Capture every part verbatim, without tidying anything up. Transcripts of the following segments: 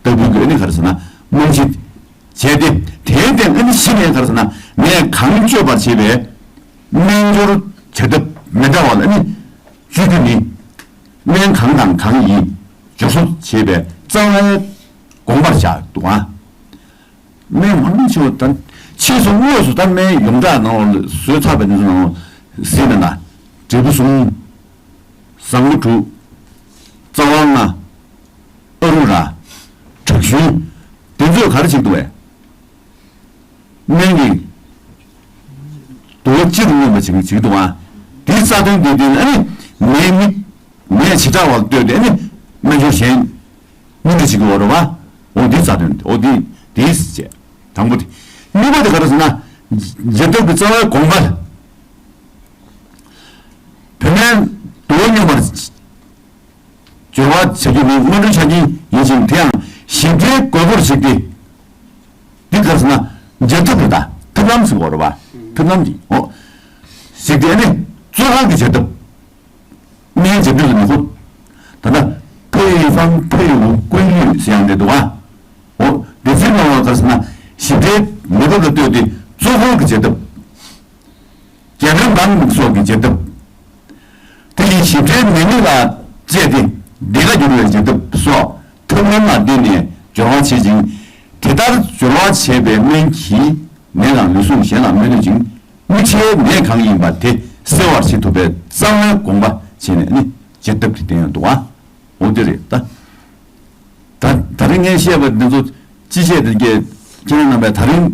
ལྟ་བུའི་གི་ཨ་ནི་ག་རེ་ཟེར་ན་རྨང་གཞི་བྱས་ཏེ། དེའི་སྟེང་ཨ་ནི་གཞི་ནས་ག་རེ་ཟེར་ན་ནད་གང་བཅོས་པར་བྱེད་པའི་སྨན་སྦྱོར་བྱ་ཐབས་མི་འདྲ་བ་ལ་ཨ་ནི་བཅོས་རྒྱུ་ནི། སྨན་གང་དང་གང་ཡིན་སྦྱོར་བཟོ་བྱེད་པའི་རྩ་བའི་དགོངས་པར་བཞག་འདུག་ཨང་། སྨན་མང་ཆེ་བ་དང་ཕྱིས་སུ་དངོས་སུ་ད་སྨན་ཡོངས་གྲགས་ནང་ལ་བཟོས་ཚར་བའི་གནས་ཚུལ་ནང་ལ་གཟིགས་ན་ན། འབྲས་བུ་གསུམ། བཟང་པོ་དྲུག། རྩ་བ་ལྔ། ཨ་རུ་ར། དྲག་ཤུལ། དེ་ཚོས་ག་རེ་བྱེད་འདུག་བས། སྨན་གྱི་དུ་བ་སྤྱི་དུ་མངོན་པ་བྱེད་ཀྱི་འདུག་ཨ། དེའི་རྩ་དོན་དེ་དེ་ནི་ཨ་ནི་ནད་མི་ནད་བྱེ་བྲག་པ་ལ་ལྟོས་ཏེ་ཨ་ནི་སྨན་སྦྱོར་གཞན་སྨིན་གྲོལ་བྱེད་ཀྱི་ཡོད་རེད་བ། འོ་འདི་རྩ་དོན་འོ་འདི་འདི་བྱས། དང་པོ་དེ། གཉིས་པ་དེ་ག་རེ་ཟེར་ན། བྱ་ཐབས་ཀྱི་རྩ་བའི་དགོངས་པ། བུད་མེད་དུ་བ་སྙོམས་པར་སྦྱོར་བ་བྱ་རྒྱུ་ནི་སྔོན་འགྲོའི་ཆ་རྐྱེན་ཡིན་ཞིང་། དེ་ཡང་ཞིབ་ཕྲའི་དགོས་མཁོར་གཞིགས་ཏེ། འདི་ག་རེ་ཟེར་ན། བྱ་ཐབས་རེད་ད། ཐབས་ལམ་ཟེར་བ་རེད་བ། ཐབས་ལམ་གྱི་འོ། གཞིགས་ཏེ་ནི་གཙོ་བོ་གི་བྱ་ཐབས། སྨན་བྱ་ཐབས་ལ་ནི་ཧོ། ད་ལྟ་配方配伍规律ཟེར་ཡང་འདི་འདུག་བ། འོ། འདི་ཚོའི་ནང་ལ་ག་རེ་ཟེར་ན། ཞིབ་ཕྲའི་ནུས་སྟོབས་ལ་ལྟོས་ཏེ་གཙོ་བོ་གི་བྱ་ཐབས། རྒྱ་གར་འབངས་སོགས་ཀྱི་བྱེད་ཐབས། དེ་བཞིན་ཞིབ་ཕྲའི་ནད་མེད་ལ་དཔྱད་དེ་བདེ་ཁ་འགྱུར་བའི་བྱེད་ཐབས་སོགས་ཐབས་ལམ་ལ་བརྟེན་ནས་སྦྱོར་བ་བྱེད་ཅིང་། དེ་ལྟར་སྦྱོར་བ་བྱས་པའི་སྨན་གྱིས་ནད་དང་ལུས་ཟུངས་གཞན་ལ་མི་གནོད་ཅིང་། དམིགས་བྱའི་ནད་གང་ཡིན་པ་དེ་སེལ་བར་བྱེད་ཐུབ་པའི་རྩ་བའི་དགོངས་པ་བྱས་ནས་ནི་བྱེད་ཐབས་ཀྱི་བསྟན་ཡོད་འདུག་བ། འོ་དེ་རེད་ད། ད་ད་རིང་ངས་བཤད་པ་འདི་ཚོ་སྤྱི་བཤད་དེ་གས་ཁྱེད་རང་རྣམ་པས་ད་རིང་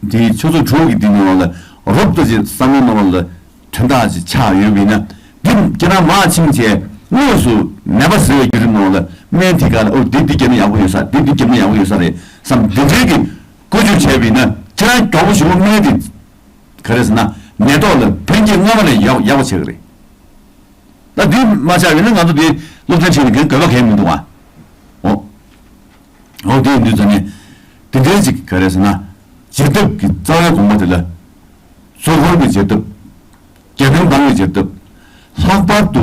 དེའི་ཆུ་ཚོད་དྲུག་གི་འདི་ནང་ལ་རོབ་ཏུ་ཅིག་བསམ་བློའི་ནང་ལ་དོན་དག་ཅིག་ཆགས་ཡོད་པ་ཡིན་ན། འདི་ཁྱེད་རང་མར་ཕྱིན་བྱས་དངོས་སུ་ནད་པ་ཟེར་བའི་བརྒྱུད་རིམ་ནང་ལ་སྨན་དེ་ག་ལ་ཨོ་འདི་འདི་བརྒྱབ་ན་ཡག་པོ་ཡོད་ས། འདི་འདི་བརྒྱབ་ན་ཡག་པོ་ཡོད་ས་རེད་བསམ་འདི་འདྲའི་གི་བཀོལ་སྤྱོད་བྱས་པ་ཡིན་ན་ཁྱེད་རང་མགྱོགས་པོ་ཞིག་སྨན་དེ་ག་རེ་ཟེར་ན་ནད་ཐོག་ལ་ཕན་སྐྱེད་སྔ་མ་ལས་ཡག་ཡག་པོ་བྱེད་གི་རེད། ད་འདི་མ་ཆགས་ཡོད་ན་ང་ཚོ་འདི་སློབ་ཚན་ཁྲིད་ནས་གན་དགོས་པ་གང་ཡང་མི་འདུག་ཨ། འོ། འོ་དེ་ཡིན་དུས་ཙང་ནས་དེ་འདྲའི་ཅིག་ག་རེ་ཟེར་ན། བྱེད་ཐབས་ཀྱི་རྩ་བའི་དགོངས་པ་དེ་ལ། གཙོ་འཁོར་གྱི་བྱེད་ཐབས། རྒྱ་ཕན་འབངས་ཀྱི་བྱེད་ཐབས། ལྷག་པར་དུ་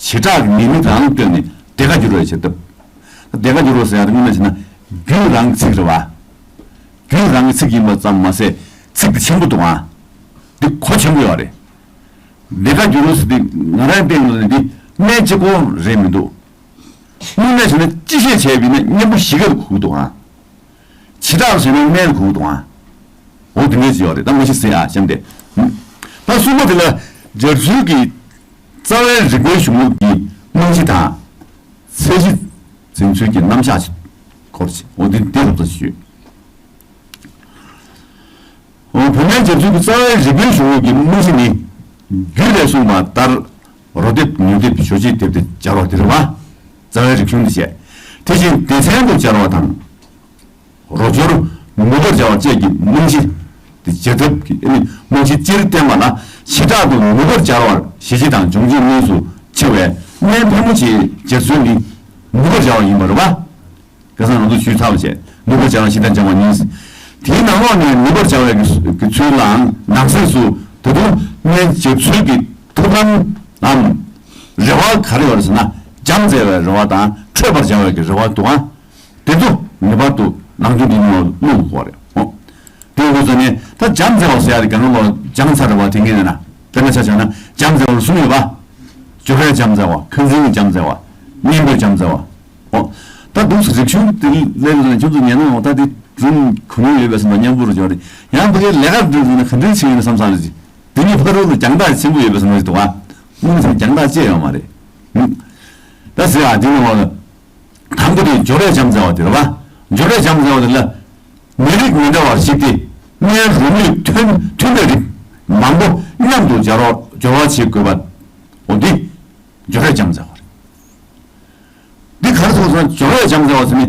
བྱེ་བྲག་གི་ནད་མི་དང་ལྟོས་ནས་བདེ་ཁ་འགྱུར་བའི་བྱེད་ཐབས། བདེ་ཁ་འགྱུར་བ་ཟེར་ཡ་དེ་སྔོན་མ་བྱས་ན་རྒྱུད་རང་གི་ཚིག་རེད་བ། རྒྱུད་རང་གི་ཚིག་ཡིན་པ་ཙམ་མ་ཟད་ཚིག་དེ་ཆེན་པོ་འདུག་ཨ། འདི་གོ་ཆེན་པོ་ཡོད་རེད། བདེ་ཁ་འགྱུར་རོ་ཟེར་དུས་ང་རང་སྟེང་ལ་ནི་འདི་སྨན་གཅིག་པོ་རེད་མི་འདུག་དངོས་གནས་བྱས་ན་སྤྱི་བཤད་བྱས་པ་ཡིན་ན་གཉེན་པོ་བཞི་ཀ་ལ་གོ་གི་འདུག་ཨང་། བྱེ་བྲག་ལ་བྱས་ན་སྨན་ལ་གོ་གི་འདུག་ཨང་། འོ་དེ་འདྲ་ཅིག་ཡོད་རེད། ད་མ་གཞི་ཟེར་ཡ་གཤམ་དེ། ད་གསུམ་པ་དེ་ལ་སྦྱར་ཚུལ་གྱི་རྩ་བའི་རིག་པའི་གཞུང་ལུགས་ཀྱི་རྨང་གཞི་དང་། ཚད་གཞི་འཛིན་ཚུལ་གྱི་རྣམ་གཞག་ཅིག་སྐོར་ཅིག་འོ་དེ་དེ་རུ་ཙམ་ཞུས། འོ་བོད་སྨན་སྦྱར་ཚུལ་གྱི་རྩ་བའི་རིག་པའི་གཞུང་ལུགས་ཀྱི་རྨང་གཞི་ནི། རྒྱུད་ལས་གསུངས་པ་ལྟར་རོ་འདེབས་ནུས་འདེབས་ཞོ་རྗེས་འདེབས་ཏེ་སྦྱར་བ་དེ་རེད་བ། རྩ་བའི་རིག་གཞུང་འདི་བྱས། དེ་བཞིན་སྡེ་ཚན་དུ་སྦྱར་བ་དང་། རོ་སྦྱོར་མུ་ཏོར་སྦྱར་བ་བཅས་ཀྱི་རྨང་གཞི་དེ་སྦྱར་ཐབས་ཀྱི་རྨང་གཞི་སྤྱིར་བསྟན་པ་ལ་བྱེ་བྲག་ཏུ་མུ་ཏོར་སྦྱར་བར་ཞི་བྱེད་དང་སྦྱོང་བྱེད་གཉིས་སུ་ཕྱེ་བས་སྨན་ཕལ་མོ་ཆེའི་སྦྱར་ཚུལ་ནི་མུ་ཏོར་སྦྱར་བ་ཡིན་པ་རེད་བ། ཁ་སང་ང་ཚོ་ཞུས་ཚར་བ་བྱས། ནུས་པར་སྦྱར་བ་ཞི་དང་སྦྱང་བ་གཉིས། དེའི་ནང་ལོགས་ནས་ནུས་པར་སྦྱར་བའི་གི་ཚུལ་ལའང་ནང་གསེས་སུ་ད་དུང་སྨན་སྦྱར་ཚུལ་གྱི་ཐབས་ལམ་ནམ་རེ་བ་ག་རེ་ཡོད་རེད་ཟེར་ན། འཇམ་མཛད་པའི་རེ་བ་དང་འཕྲོད་པར་སྦྱར་བའི་གི་རེ་བ་འདུག་ཨང་། དེ་ཚོ་ངེས་པར་དུ་ནང་དོན་འདི་ནང་བླུག་དགོས་རེད། ཨོ། དེ་ཡོད་ཙང་ནས་ད་འཇམ་མཛད་པ་ཟེར་ཡ་དེ་ག་ནང་ལོགས་སྦྱངས་ཚར་རེད་བ། དེ་ངས་ན་དཔེར་ན་ཆ་བཞག་ན་འཇམ་མཛད་པ་གསུམ་ཡོད་པ། སྦྱོར་བས་འཇམ་མཛད་པ། ཁ་འཛིན་གྱིས་འཇམ་མཛད་པ། གཉེན་པོས་འཇམ་མཛད་པ། ཨོ། ད་འདུག་སེ་རིག་གཞུང་དེ་ལས་ལ་ཁྱོད་ཚོ་ཉན་ན་འོ་ད་དེ་སྒྲུང་གོ་མྱོང་ཡོད་པས་སམ། གཉེན་པོ་རུ་སྦྱོར་རེད། ཡང་ཕ་གིའི་ལས་ཀ་འགྲུབ་ན་ག་འདྲའི་ཆེ་ཡིན་ན་བསམ་བསམ་རེད། དེ་གཉིས་ཕ་རོལ་ལ་རྒྱང་ཐག་ཆེན་པོ་ཡོད་པས་སམ་རེད་འདུག་ཨ། དངོས་སུ་རྒྱང་ཐག་བཅད་ཡོད་མ་རེད། ད་ཟེར་ཨ་དེ་ནི་འོ་ལ། དང་པོ་དེ་སྦྱོར་བས་འཇམ་མཛད་པ་དེ་རེད་བ། སྦྱོར་བས་འཇམ་མཛད་པ་དེ་ལ། ནད་རིགས་མི་འདྲ་བར་གཞིགས་ཏེ། སྨན་རོ་མུས་མཐུན་མཐུན་པའི་རིགས་མང་པོ་མཉམ་དུ་སྦྱར་བ་སྦྱོར་བ་བྱེད་དགོས་པ། འོ་འདི་སྦྱོར་བས་འཇམ་མཛད་པ་རེད། འདི་ག་རེ་ཟེར་བ་ཟེར་ན་སྦྱོར་བས་འཇམ་མཛད་པ་ཟེར་ནི་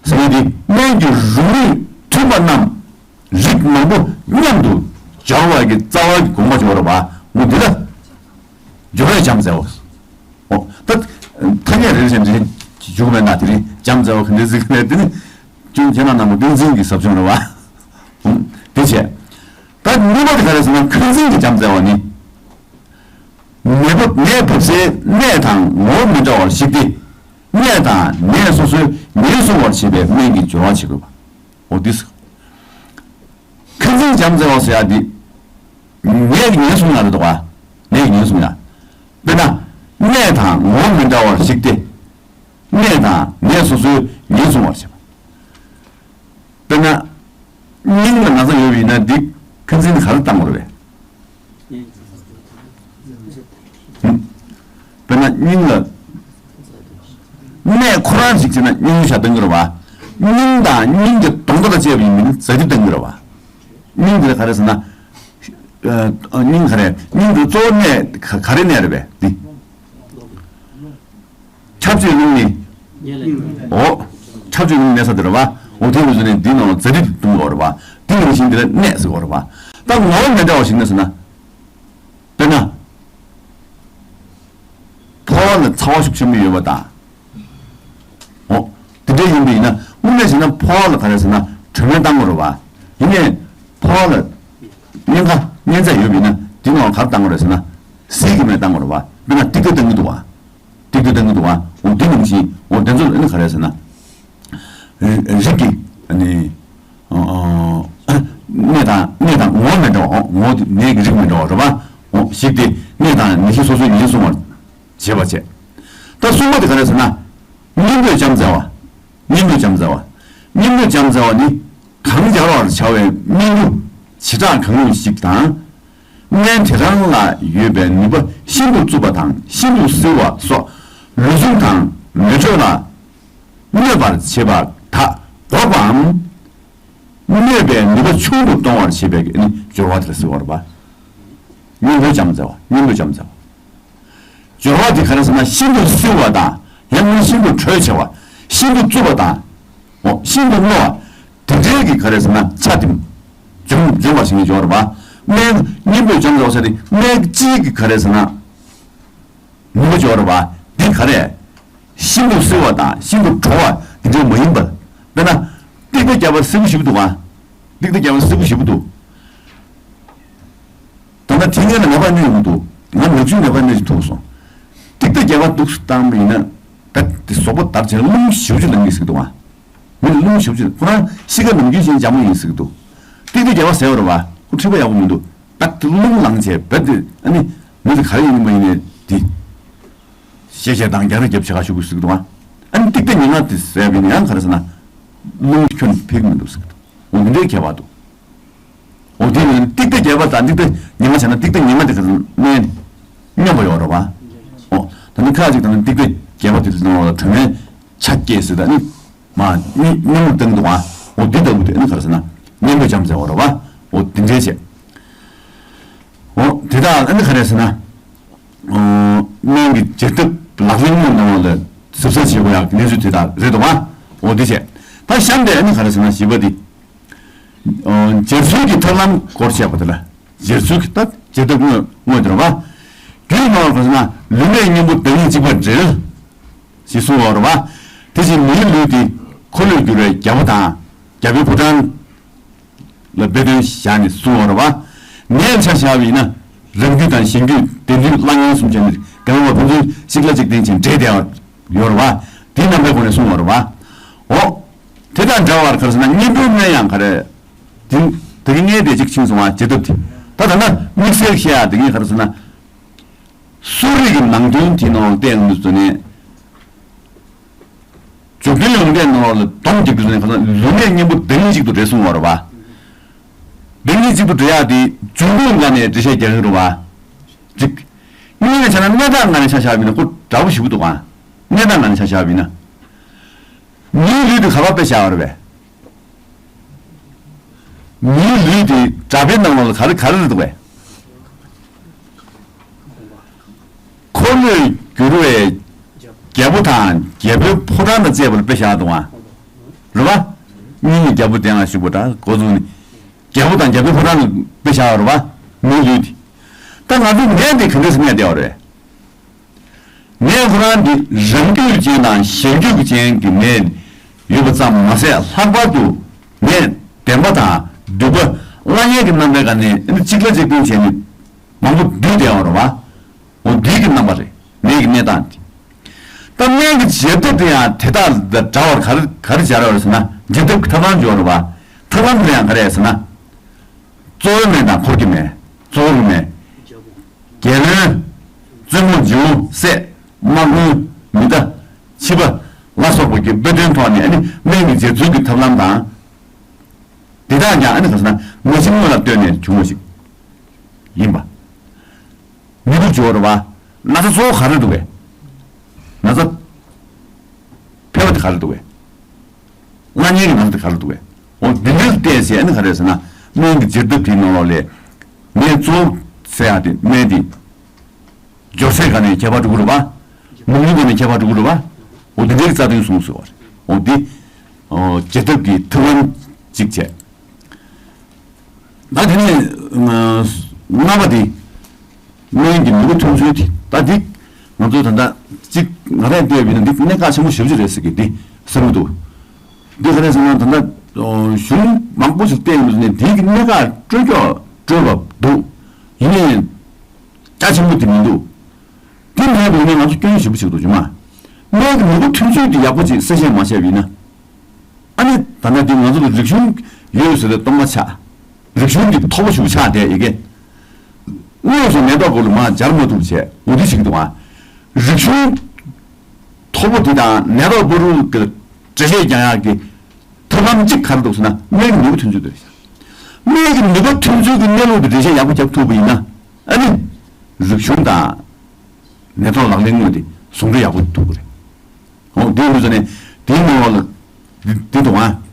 ཟེར་ནི་འདི་སྨན་གྱི་རོ་མུས་མཐུན་པ་རྣམས་རིགས་མང་པོ་མཉམ་དུ་སྦྱར་བ་གི་རྩ་བ་གི་དགོངས་པ་སྦྱོར་བ་འོ་འདི་ལ་སྦྱོར་བས་འཇམ་མཛད་པ། ཨོ། ད་ཐ་སྙད་རེ་རེ་བཞིན་འཇུག་མེད་ན་དེ་རིང་འཇམ་མཛད་པ་ག་འདྲ་ཟིག་མེད་དེ་ནི་ཁྱོད་ཁྱེད་རང་རྣམས་ཀྱི་ཏིང་འཛིན་གྱི་ཟབ་སྦྱོང་རེད་བ། ཨུམ། དེ་བྱས། ད་གཉིས་པ་དེ་ག་རེ་ཟེར་ན་ཁ་འཛིན་གྱིས་འཇམ་མཛད་པ་ནི། ནད་བབ་ནད་བབས་སའི་གནས་དང་ངོ་བོ་མི་འདྲ་བར་གཞིགས་ཏེ། གནས་དང་ནད་སོ་སོའི་ཉེན་སྲུང་བར་བྱེད་པའི་སྨན་གྱི་སྦྱོར་བ་བྱེད་དགོས་པ། འོ་འདི། ཁ་འཛིན་བྱམས་བརྩེ་བ་ཟེར་ཡ་འདི། ནད་ཀྱི་ཉེན་སྲུང་ཡ་རེད་འདུག་ག་ནད་ཀྱི་ཉེན་སྲུང་ཡ། དཔེར་ན། གནས་དང་ངོ་བོ་མི་འདྲ་བར་གཞིགས་ཏེ། གནས་དང་ནད་སོ་སོའི་ཉེན་སྲུང་བར་བྱེད་པ། དཔེར་ན། སྙིང་ལ་ན་ཚ་ཡོད་པ་ཡིན་ན་འདི་ཁ་འཛིན་ག་རེ་བཏང་དགོས་རེད་པས། དཔེར་ན་སྙིང་ལ། གནས་ཁོ་རང་ཞིག་བྱས་ན་སྙིང་ཞག་བཏང་གི་རེད་པ། སྙིང་དང་སྙིང་གི་གདོང་མདོག་དང་བཅས་པ་ཡིན་མིན་ཛ་དྲག་བཏང་གི་རེད་པ། སྙིང་དེ་ལ་ག་རེ་ཟེར་ན། ཨ་སྙིང་ག་རེ། སྙིང་དེ་གཙོ་བོ་གནས་ག་ག་རེ་གནས་རེད་པས་འདི། ཁྱབ་བྱེད་རླུང་ནི། འོ། ཁྱབ་བྱེད་རླུང་གནས་ས་དེ་རེད་པ། འོ་དེ་འུ་ཚོ་ནི་འདི་ནང་ལ་ཛ་དྲག་བཏང་གི་ཡོད་རེད་པ། འདི་ནང་བཞིན་འདི་ལ་གནས་ཟེར་གྱི་ཡོད་རེད་པ། ད་ངོ་བོ་མི་འདྲ་བ་ཞིག་གནས་ཟེར་ན། དཔེར་ན། ཕོ་བ་ལ་ཚ་བ་ཤུགས་ཆེན་པོ་ཡོད་པ་དང་། འོ། དེ་འདྲ་ཡིན་པ་ཡིན་ན་དངོས་གནས་བྱས་ན་ཕོ་བ་ལ་ག་རེ་ཟེར་ན་དྲོད་སྨན་བཏང་དགོས་རེད་པ། ཡིན་ནའི་ཕོ་བ་ལ་གཉན་ཁ་གཉན་ཚད་ཡོད་པ་ཡིན་ན་དེ་ནང་ག་རེ་བཏང་དགོས་རེད་ཟེར་ན། ཟས་ཀྱི་སྨན་བཏང་དགོས་རེད་པ། དཔེར་ན་ཏིག་ཏ་བཏང་གི་འདུག་པ། ཏིག་ཏ་བཏང་གི་འདུག་པ། འོ་དེ་ནང་བཞིན་འོ་དེ་ཚོ་ལ་ཨ་ནི་ག་རེ་ཟེར་ན། རིགས་ཀྱི་ཨ་ནི། གནས་དང་གནས་དང་ངོ་བོ་མི་འདྲ་བ། ངོ་བོ་དེ་ནད་ཀྱི་རིགས་མི་འདྲ་བ་རེད་པ། འོ་གཞིགས་ཏེ་གནས་དང་ནད་གཞི་སོ་སོའི་ཉེན་སྲུང་བར་བྱེད་པ་བྱས། ད་གསུམ་པ་དེ་ག་རེ་ཟེར་ན། གཉེན་པོས་བྱམས་བརྩེ་བ། གཉེན་པོས་བྱམས་བརྩེ་བ། གཉེན་པོས་བྱམས་བརྩེ་བ་ནི། གང་སྦྱར་བར་བྱ་བའི་སྨན་རྒྱུ་བྱེ་བྲག་གང་རུང་ཞིག་དང་། སྨན་དེ་རང་ལ་ཡོད་པའི་ནུས་པ་ཤིན་ཏུ་རྩུབ་པ་དང་ཤིན་ཏུ་བསིལ་བ་སོགས་ལུས་ཟུངས་དང་མེ་དྲོད་ལ་གནོད་པར་བྱེད་པ་དག་འགོག་པའམ། གནོད་པའི་ནུས་པ་ཆུང་དུ་གཏོང་བར་བྱེད་པའི་ནི་སྦྱོར་བ་དེ་ལ་ཟེར་བ་རེད་པ། གཉེན་པོས་བྱམས་བརྩེ་བ། གཉེན་པོས་བྱམས་བརྩེ་བ། སྦྱོར་བ་དེ་ག་རེ་ཟེར་ན་ཤིན་ཏུ་བསིལ་བ་དང་ཡང་ན་ཤིན་ཏུ་དྲོད་ཆེ་བ། ཤིན་ཏུ་རྩུབ་པ་དང་། འོ་ཤིན་ཏུ་རྣོ་བ། དེ་འདྲའི་གི་ག་རེ་ཟེར་ན་ཆ་དེ་འཇོམས་འཇོམས་པར་བྱེད་མཁན་སྦྱོར་བ་རེད་པ། སྨན་གཉེན་པོས་བྱམས་བརྩེ་བ་ཟེར་ཏེ་སྨན་གཅིག་གི་ག་རེ་ཟེར་ན། ནུས་པ་སྦྱོར་བ་འདི་ག་རེ། ཤིན་ཏུ་བསིལ་བ་དང་ཤིན་ཏུ་དྲོ་བ་འདི་འདྲ་མ་ཡིན་པར། དཔེར་ན། ཏིག་ཏ་བརྒྱབ་པ་བསིལ་པོ་ཞེ་པོ་འདུག་ག་ཏིག་ཏ་བརྒྱབ་པ་བསིལ་པོ་ཞེ་པོ་འདུག་ད་ལྟ་དེ་ངས་ལ་ནད་པ་གནོད་ཡོང་གི་འདུག་ང་ནུབ་ཆུ་ནད་པ་གནོད་ཀྱི་ཐུག་སོང་། ཏིག་ཏ་བརྒྱབ་པ་འདུག་སུ་བཏང་པ་ཡིན་ན། རྦད་དེ་གཟུགས་པོ་འདར་བྱས་རླུང་ཞེ་པོ་ཅིག་ལངས་ཀྱི་ཟེར་གི་འདུག་ག་མི་ལ་རླུང་ཞེ་པོ་ཅིག་ཁོ་རང་གཤིས་ཀ་ནམ་རྒྱུན་བཞིན་འཇམ་པོ་ཡིན་ཟེར་གི་འདུག་ཏིག་ཏ་བརྒྱབ་པ་ཟེར་བ་རེད་པ། ཁོ་མཁྲིས་པ་ཡག་པོ་མི་འདུག་རྦད་དེ་རླུང་ལངས་བྱས་རྦད་དེ་ཨ་ནི། མི་དེ་ག་རེ་ཡིན་མ་ཡིན་ནས་དེ། ཤེས་བྱས་དང་རྒྱང་རིང་རྒྱབ་བྱེད་ཁ་ཤུ་གུ་ཟེར་གི་འདུག་ག་ཨ་ནི་ཏིག་ཏ་ཉེར་ལྔ་དེ་ཟེར་བ་ཡིན་ན་ཡང་ག་རེ་ཟེར་ན། རླུང་ཁྱོན་ཕེབས་ཀྱི་མི་འདུག་ཟེར་གི་འདུག་འོ་འདི་འདྲའི་ཁྱད་པར་འདུག་འོ་དེ་ནི་ཏིག་ཏ་བརྒྱད་པ་དང་ཏིག་ཏ་ཉི་མ་བྱས་ན་ཏིག་ཏ་ཉི་མ་དེ་ག་ཚོད་སྨན་སྙོམས་པ་ཡོད་རེད་པ། འོ་ད་ནི་ཁ་ཅིག་དང་ནི་ཏིག་ཏ་བརྒྱད་པ་དེ་ཚོ་ནང་ལ་དྲོད་སྨན་ཆ་སྐྱེས་ཟེར་ད་ནི་མ་ནི་སྙོམས་པར་བཏང་འདུག་པ། འོ་དེ་ལྟ་བུ་དེ་ནི་ག་རེ་ཟེར་ན་གཉེན་པོས་བྱམས་བརྩེ་བ་རེད་པ། འོ་དེ་འདྲའི་བྱས། འོ་དེ་དག་ནི་ག་རེ་ཟེར་ན། སྨན་གྱི་བྱེད་ཐབས་ལག་ལེན་དངོས་ནང་ལ་གཟབ་གཟབ་བྱེད་དགོས་ཡག་གནས་ཚུལ་དེ་དག་རེད་འདུག་པ། འོ་དེ་བྱས། ད་གཤམ་དེ་ནི་ག་རེ་ཟེར་ན་བཞི་པ་དེ། ཨོ། སྦྱར་ཚུལ་གྱི་ཐབས་ལམ་སྐོར་བཤད་པ་དེ་ལ། སྦྱར་ཚུལ་གྱི་ཐབས་སྦྱར་ཐབས་དངོས་དངོས་དེ་རེད་པ། རྒྱུད་ནང་ལ་ག་རེ་ཟེར་ན་ལུས་གནད་གཉེན་པོ་བདག་ཉིད་གཅིག་པ་འབྲེལ། ཞེས་གསུངས་པ་རེད་པ། དེ་བཞིན་མིའི་ལུས་དེ་འཁོར་ལོས་སྒྱུར་བའི་རྒྱལ་པོ་དང་རྒྱལ་པོའི་ཕོ་བྲང་ལ་དཔེ་དོན་བཞག་ནས་གསུངས་པ་རེད་པ། ནད་ཆ་བཞག་པ་ཡིན་ན་རང་རྒྱུད་དང་གཞན་རྒྱུད་བདེ་ལྡན་བླ་གཉན་གསུམ་ཆ་ནི་གང་བ་ཕན་ཚུན་གཅིག་ལ་གཅིག་བརྟེན་ཅིང་འབྲེལ་བསྡད་པ་ཡོད་རེད་པ། དེའི་རྣམ་པའི་སྒོ་ནས་གསུངས་པ་རེད་པ། འོ། དེ་དང་འདྲ་བར་ག་རེ་ཟེར་ན་གཉེན་པོའི་སྨན་ཡང་ག་རེ། དེ་དེ་གི་ངའི་དེ་གཅིག་ཕྱིན་སོང་བ་བྱེད་ཐབས་དེ། ད་ད་ལྟ་དམིགས་བསལ་བཤད་ཡ་དེ་ངས་ག་རེ་ཟེར་ན། གསོ་རིག་གི་ནང་དོན་དེ་ནང་བལྟས་ཡོང་དུས་ཙམ་ནས། འཇུག་དོན་ཡོངས་གཏན་ནང་ལ་སྡོམ་རྒྱག་དུས་ཙམ་ནས་ག་རེ་ཟེར་ན་ལུས་ངག་གཉེན་པོ་བདག་ཉིད་གཅིག་ཏུ་འབྲེལ་གསུངས་པ་རེད་པ། བདག་ཉིད་གཅིག་ཏུ་འབྲེལ་ཡ་དེ་འཇུག་ཡོངས་ག་ནས་འགྲེལ་བཤད་རྒྱག་གི་རེད་པ། གཅིག་དངོས་གནས་བྱས་ན་གནས་སྟངས་ངོས་ནས་ཆ་བཞག་པ་ཡིན་ན་ཁོ་འདྲ་པོ་ཞེ་པོ་འདུག་ག་གནས་སྟངས་ངོས་ནས་ཆ་བཞག་པ་ཡིན་ན། མིའི་ལུས་དེ་ག་པར་དཔེ་བཞག་པ་རེད་པས། མིའི་ལུས་དེ་གྲྭ་པའི་ནང་ལོགས་ལ་ག་རེ་ག་རེ་རེད་འདུག་པས། འཁོར་ལོས་སྒྱུར་བའི་རྒྱལ་པོ་དང་རྒྱལ་པོའི་ཕོ་བྲང་དང་བཅས་པ་ལ་དཔེ་བཞག་འདུག་ག་རེད་པ། སྙིང་ནི་རྒྱལ་པོ་སྟེང་ལ་བཞུགས་པ་འདྲ་འགོ་བཙུགས་ནས་རྒྱལ་པོ་དང་རྒྱལ་པོའི་ཕོ་བྲང་ལ་དཔེ་བཞག་པ་རེད་པ། མིའི་ལུས་དེ། ད་ང་ཚོའི་ནད་འདི་ག་འདྲས་སེ་གནས་བསྡད་པ་རེད། ནད་ཁོ་རང་འདི་རང་རྒྱུད་ཅན་དང་གཞན་རྒྱུད་ཅན་གྱི་ནད་ཡོད་པ་ཙམ་མ་ཟད་ལྷག་པར་དུ་ནད་བདེན་པ་དང་བསྡུས་པ་བླ་གཉན་གྱི་རྣམ་པའི་སྒང་ནས་གཅིག་ལ་གཅིག་བརྟེན་བྱས་ནས་མང་པོ་འདུས་བསྡད་པ་རེད་པ། འོ་འདི་གི་རྣམ་པ་རེད། ནད་ཀྱི་གནས་སྟངས་འདི། ད་སྨན་གྱི་བྱེད་ཐབས་དེ་ཡང་དེ་དག་དང་འདྲ་བར་ག་རེ་ག་རེ་སྦྱར་བ་རེད་ཟེར་ན། བྱེད་ཐབས་ཀྱི་ཐབས་ལམ་སྦྱོར་བ། ཐབས་ལམ་དེ་ཡང་ག་རེ་རེད་ཟེར་ན། གཙོ་བོའི་སྨན་དང་འཁོར་གྱི་སྨན། གཙོ་བོ་གི་སྨན། རྒྱལ་བློན། བཙུན་མོ། རྗེ་བོ། སྲས། དམག་དཔོན། མི་རྟ། ཕྱི་པ་ལ་སོགས་པ་གི་དཔེ་དོན་ཐོག་ནས་ཨ་ནི་སྨན་གྱི་སྦྱར་ཚུལ་གྱི་ཐབས་ལམ་དང་། དེ་དག་ཀྱང་ཨ་ནི་ག་ཟེར་ན་ནད་གཞི་དངོས་ལ་ལྟོས་ནས་བྱུང་བ་ཞིག་ཡིན་པ། ནད་དུག་སྦྱོར་བ། ན་ཚ་གཙོ་བོ་ག་རེ་འདུག་གས། ན་ཚ་ཕལ་པ་དེ་ག་རེ་འདུག་གས། སྔ་ཉིན་གྱི་ན་ཚ་དེ་ག་རེ་འདུག་གས། འོ་འདི་འདྲ་ལ་བལྟས་ཚེ་ཨ་ནི་ག་རེ་ཟེར་ན། སྨན་གྱི་སྦྱར་ཐབས་དེའི་ནང་ལོགས་ལས། ནད་གཙོ་བོ་ཟེར་ཡག་དེ་སྨན་དེ། སྦྱོར་ཚད་སྒང་ནས་ཁྱད་པར་འགྲོ་གི་རེད་པ། མང་ཉུང་སྒང་ནས་ཁྱད་པར་འགྲོ་གི་རེད་པ། འོ་འདི་འདྲའི་རྩ་དོན་གསུངས་སོང་བ་རེད། འོ་འདི། འོ་བྱེད་ཐབས་ཀྱི་ཐབས་ལམ་གཅིག་བྱས། ད་དེ་ནས་ལྔ་པ་དེ། སྨན་གྱི་ནུས་པ་ཐོན་ཚུལ་དེ། ད་འདི་ང་ཚོ་ད་ལྟ་གཅིག་ང་རང་བལྟས་པ་ཡིན་ན་འདི་གནད་འགག་ཆེན་པོ་ཞེ་པོ་ཅིག་རེད་ཟེར་གི་འདི་བསམ་གི་འདུག་འདི་ག་རེ་ཟེར་ན་ད་ལྟ་གཞུང་མང་པོ་ཞིག་བལྟས་ཡོང་དུས་ནས་འདི་གི་གནད་འགག་སྤྲོད་ཀྱོག་སྤྲོད་པ་འདུག་ཡིན་ནའི། རྒྱ་ཆེན་པོ་དེ་མི་འདུག་དེ་མེད་པ་ཡིན་ན་ང་ཚོ་སྐྱོན་ཞེ་པོ་ཞིག་འདུག་ཇུ་མ། སྨན་གྱི་ནུས་པ་ཐོན་ཚུལ་དེ་ཡག་པོ་ཅིག་གསལ་བཤད་མ་བྱས་པ་ཡིན་ན། ཨ་ནི་ད་ལྟ་དེ་ང་ཚོ་ལ་རིག་གཞུང་ཡོད་ཟེར་ཏེ་སྟོང་པ་ཆགས། རིག་གཞུང་གི་མཐོ་པོ་ཞིག་ཆགས་བསྡད་ཡི་གེ། དངོས་སུ་ནད་ཐོག་སྐོར་ལ་མར་སྦྱར་མ་ཐུབ་བྱས་འོ་དེ་ཞིག་འདུག་ཨ། རིག་གཞུང་མཐོ་པོ་དེ་དང་ནད་ཐོག་སྐོར་གྱི་འགྲེལ་བཤད་རྒྱག་ཡག་གི་ཐབས་ལམ་གཅིག་ག་རེ་འདུག་ཟེར་ན་སྨན་གྱི་ནུས་པ་ཐོན་ཚུལ་དེ་རེད། སྨན་གྱི་ནུས་པ་ཐོན་ཚུལ་གྱི་གནས་ལུགས་དེ་འགྲེལ་བཤད་ཡག་པོ་རྒྱབ་ཐུབ་པ་ཡིན་ན། ཨ་ནི། རིག་གཞུང་དང་། ནད་ཐོག་ལག་ལེན་དངོས་དེ་ཟུང་འབྲེལ་ཡག་པོ་ཐུབ་ཀྱི་རེད། འོ་དེ་ཡིན་ཙང་ནས་དེའི་ནང་ལོགས་ལ་འདི་འདི་འདུག་ཨ།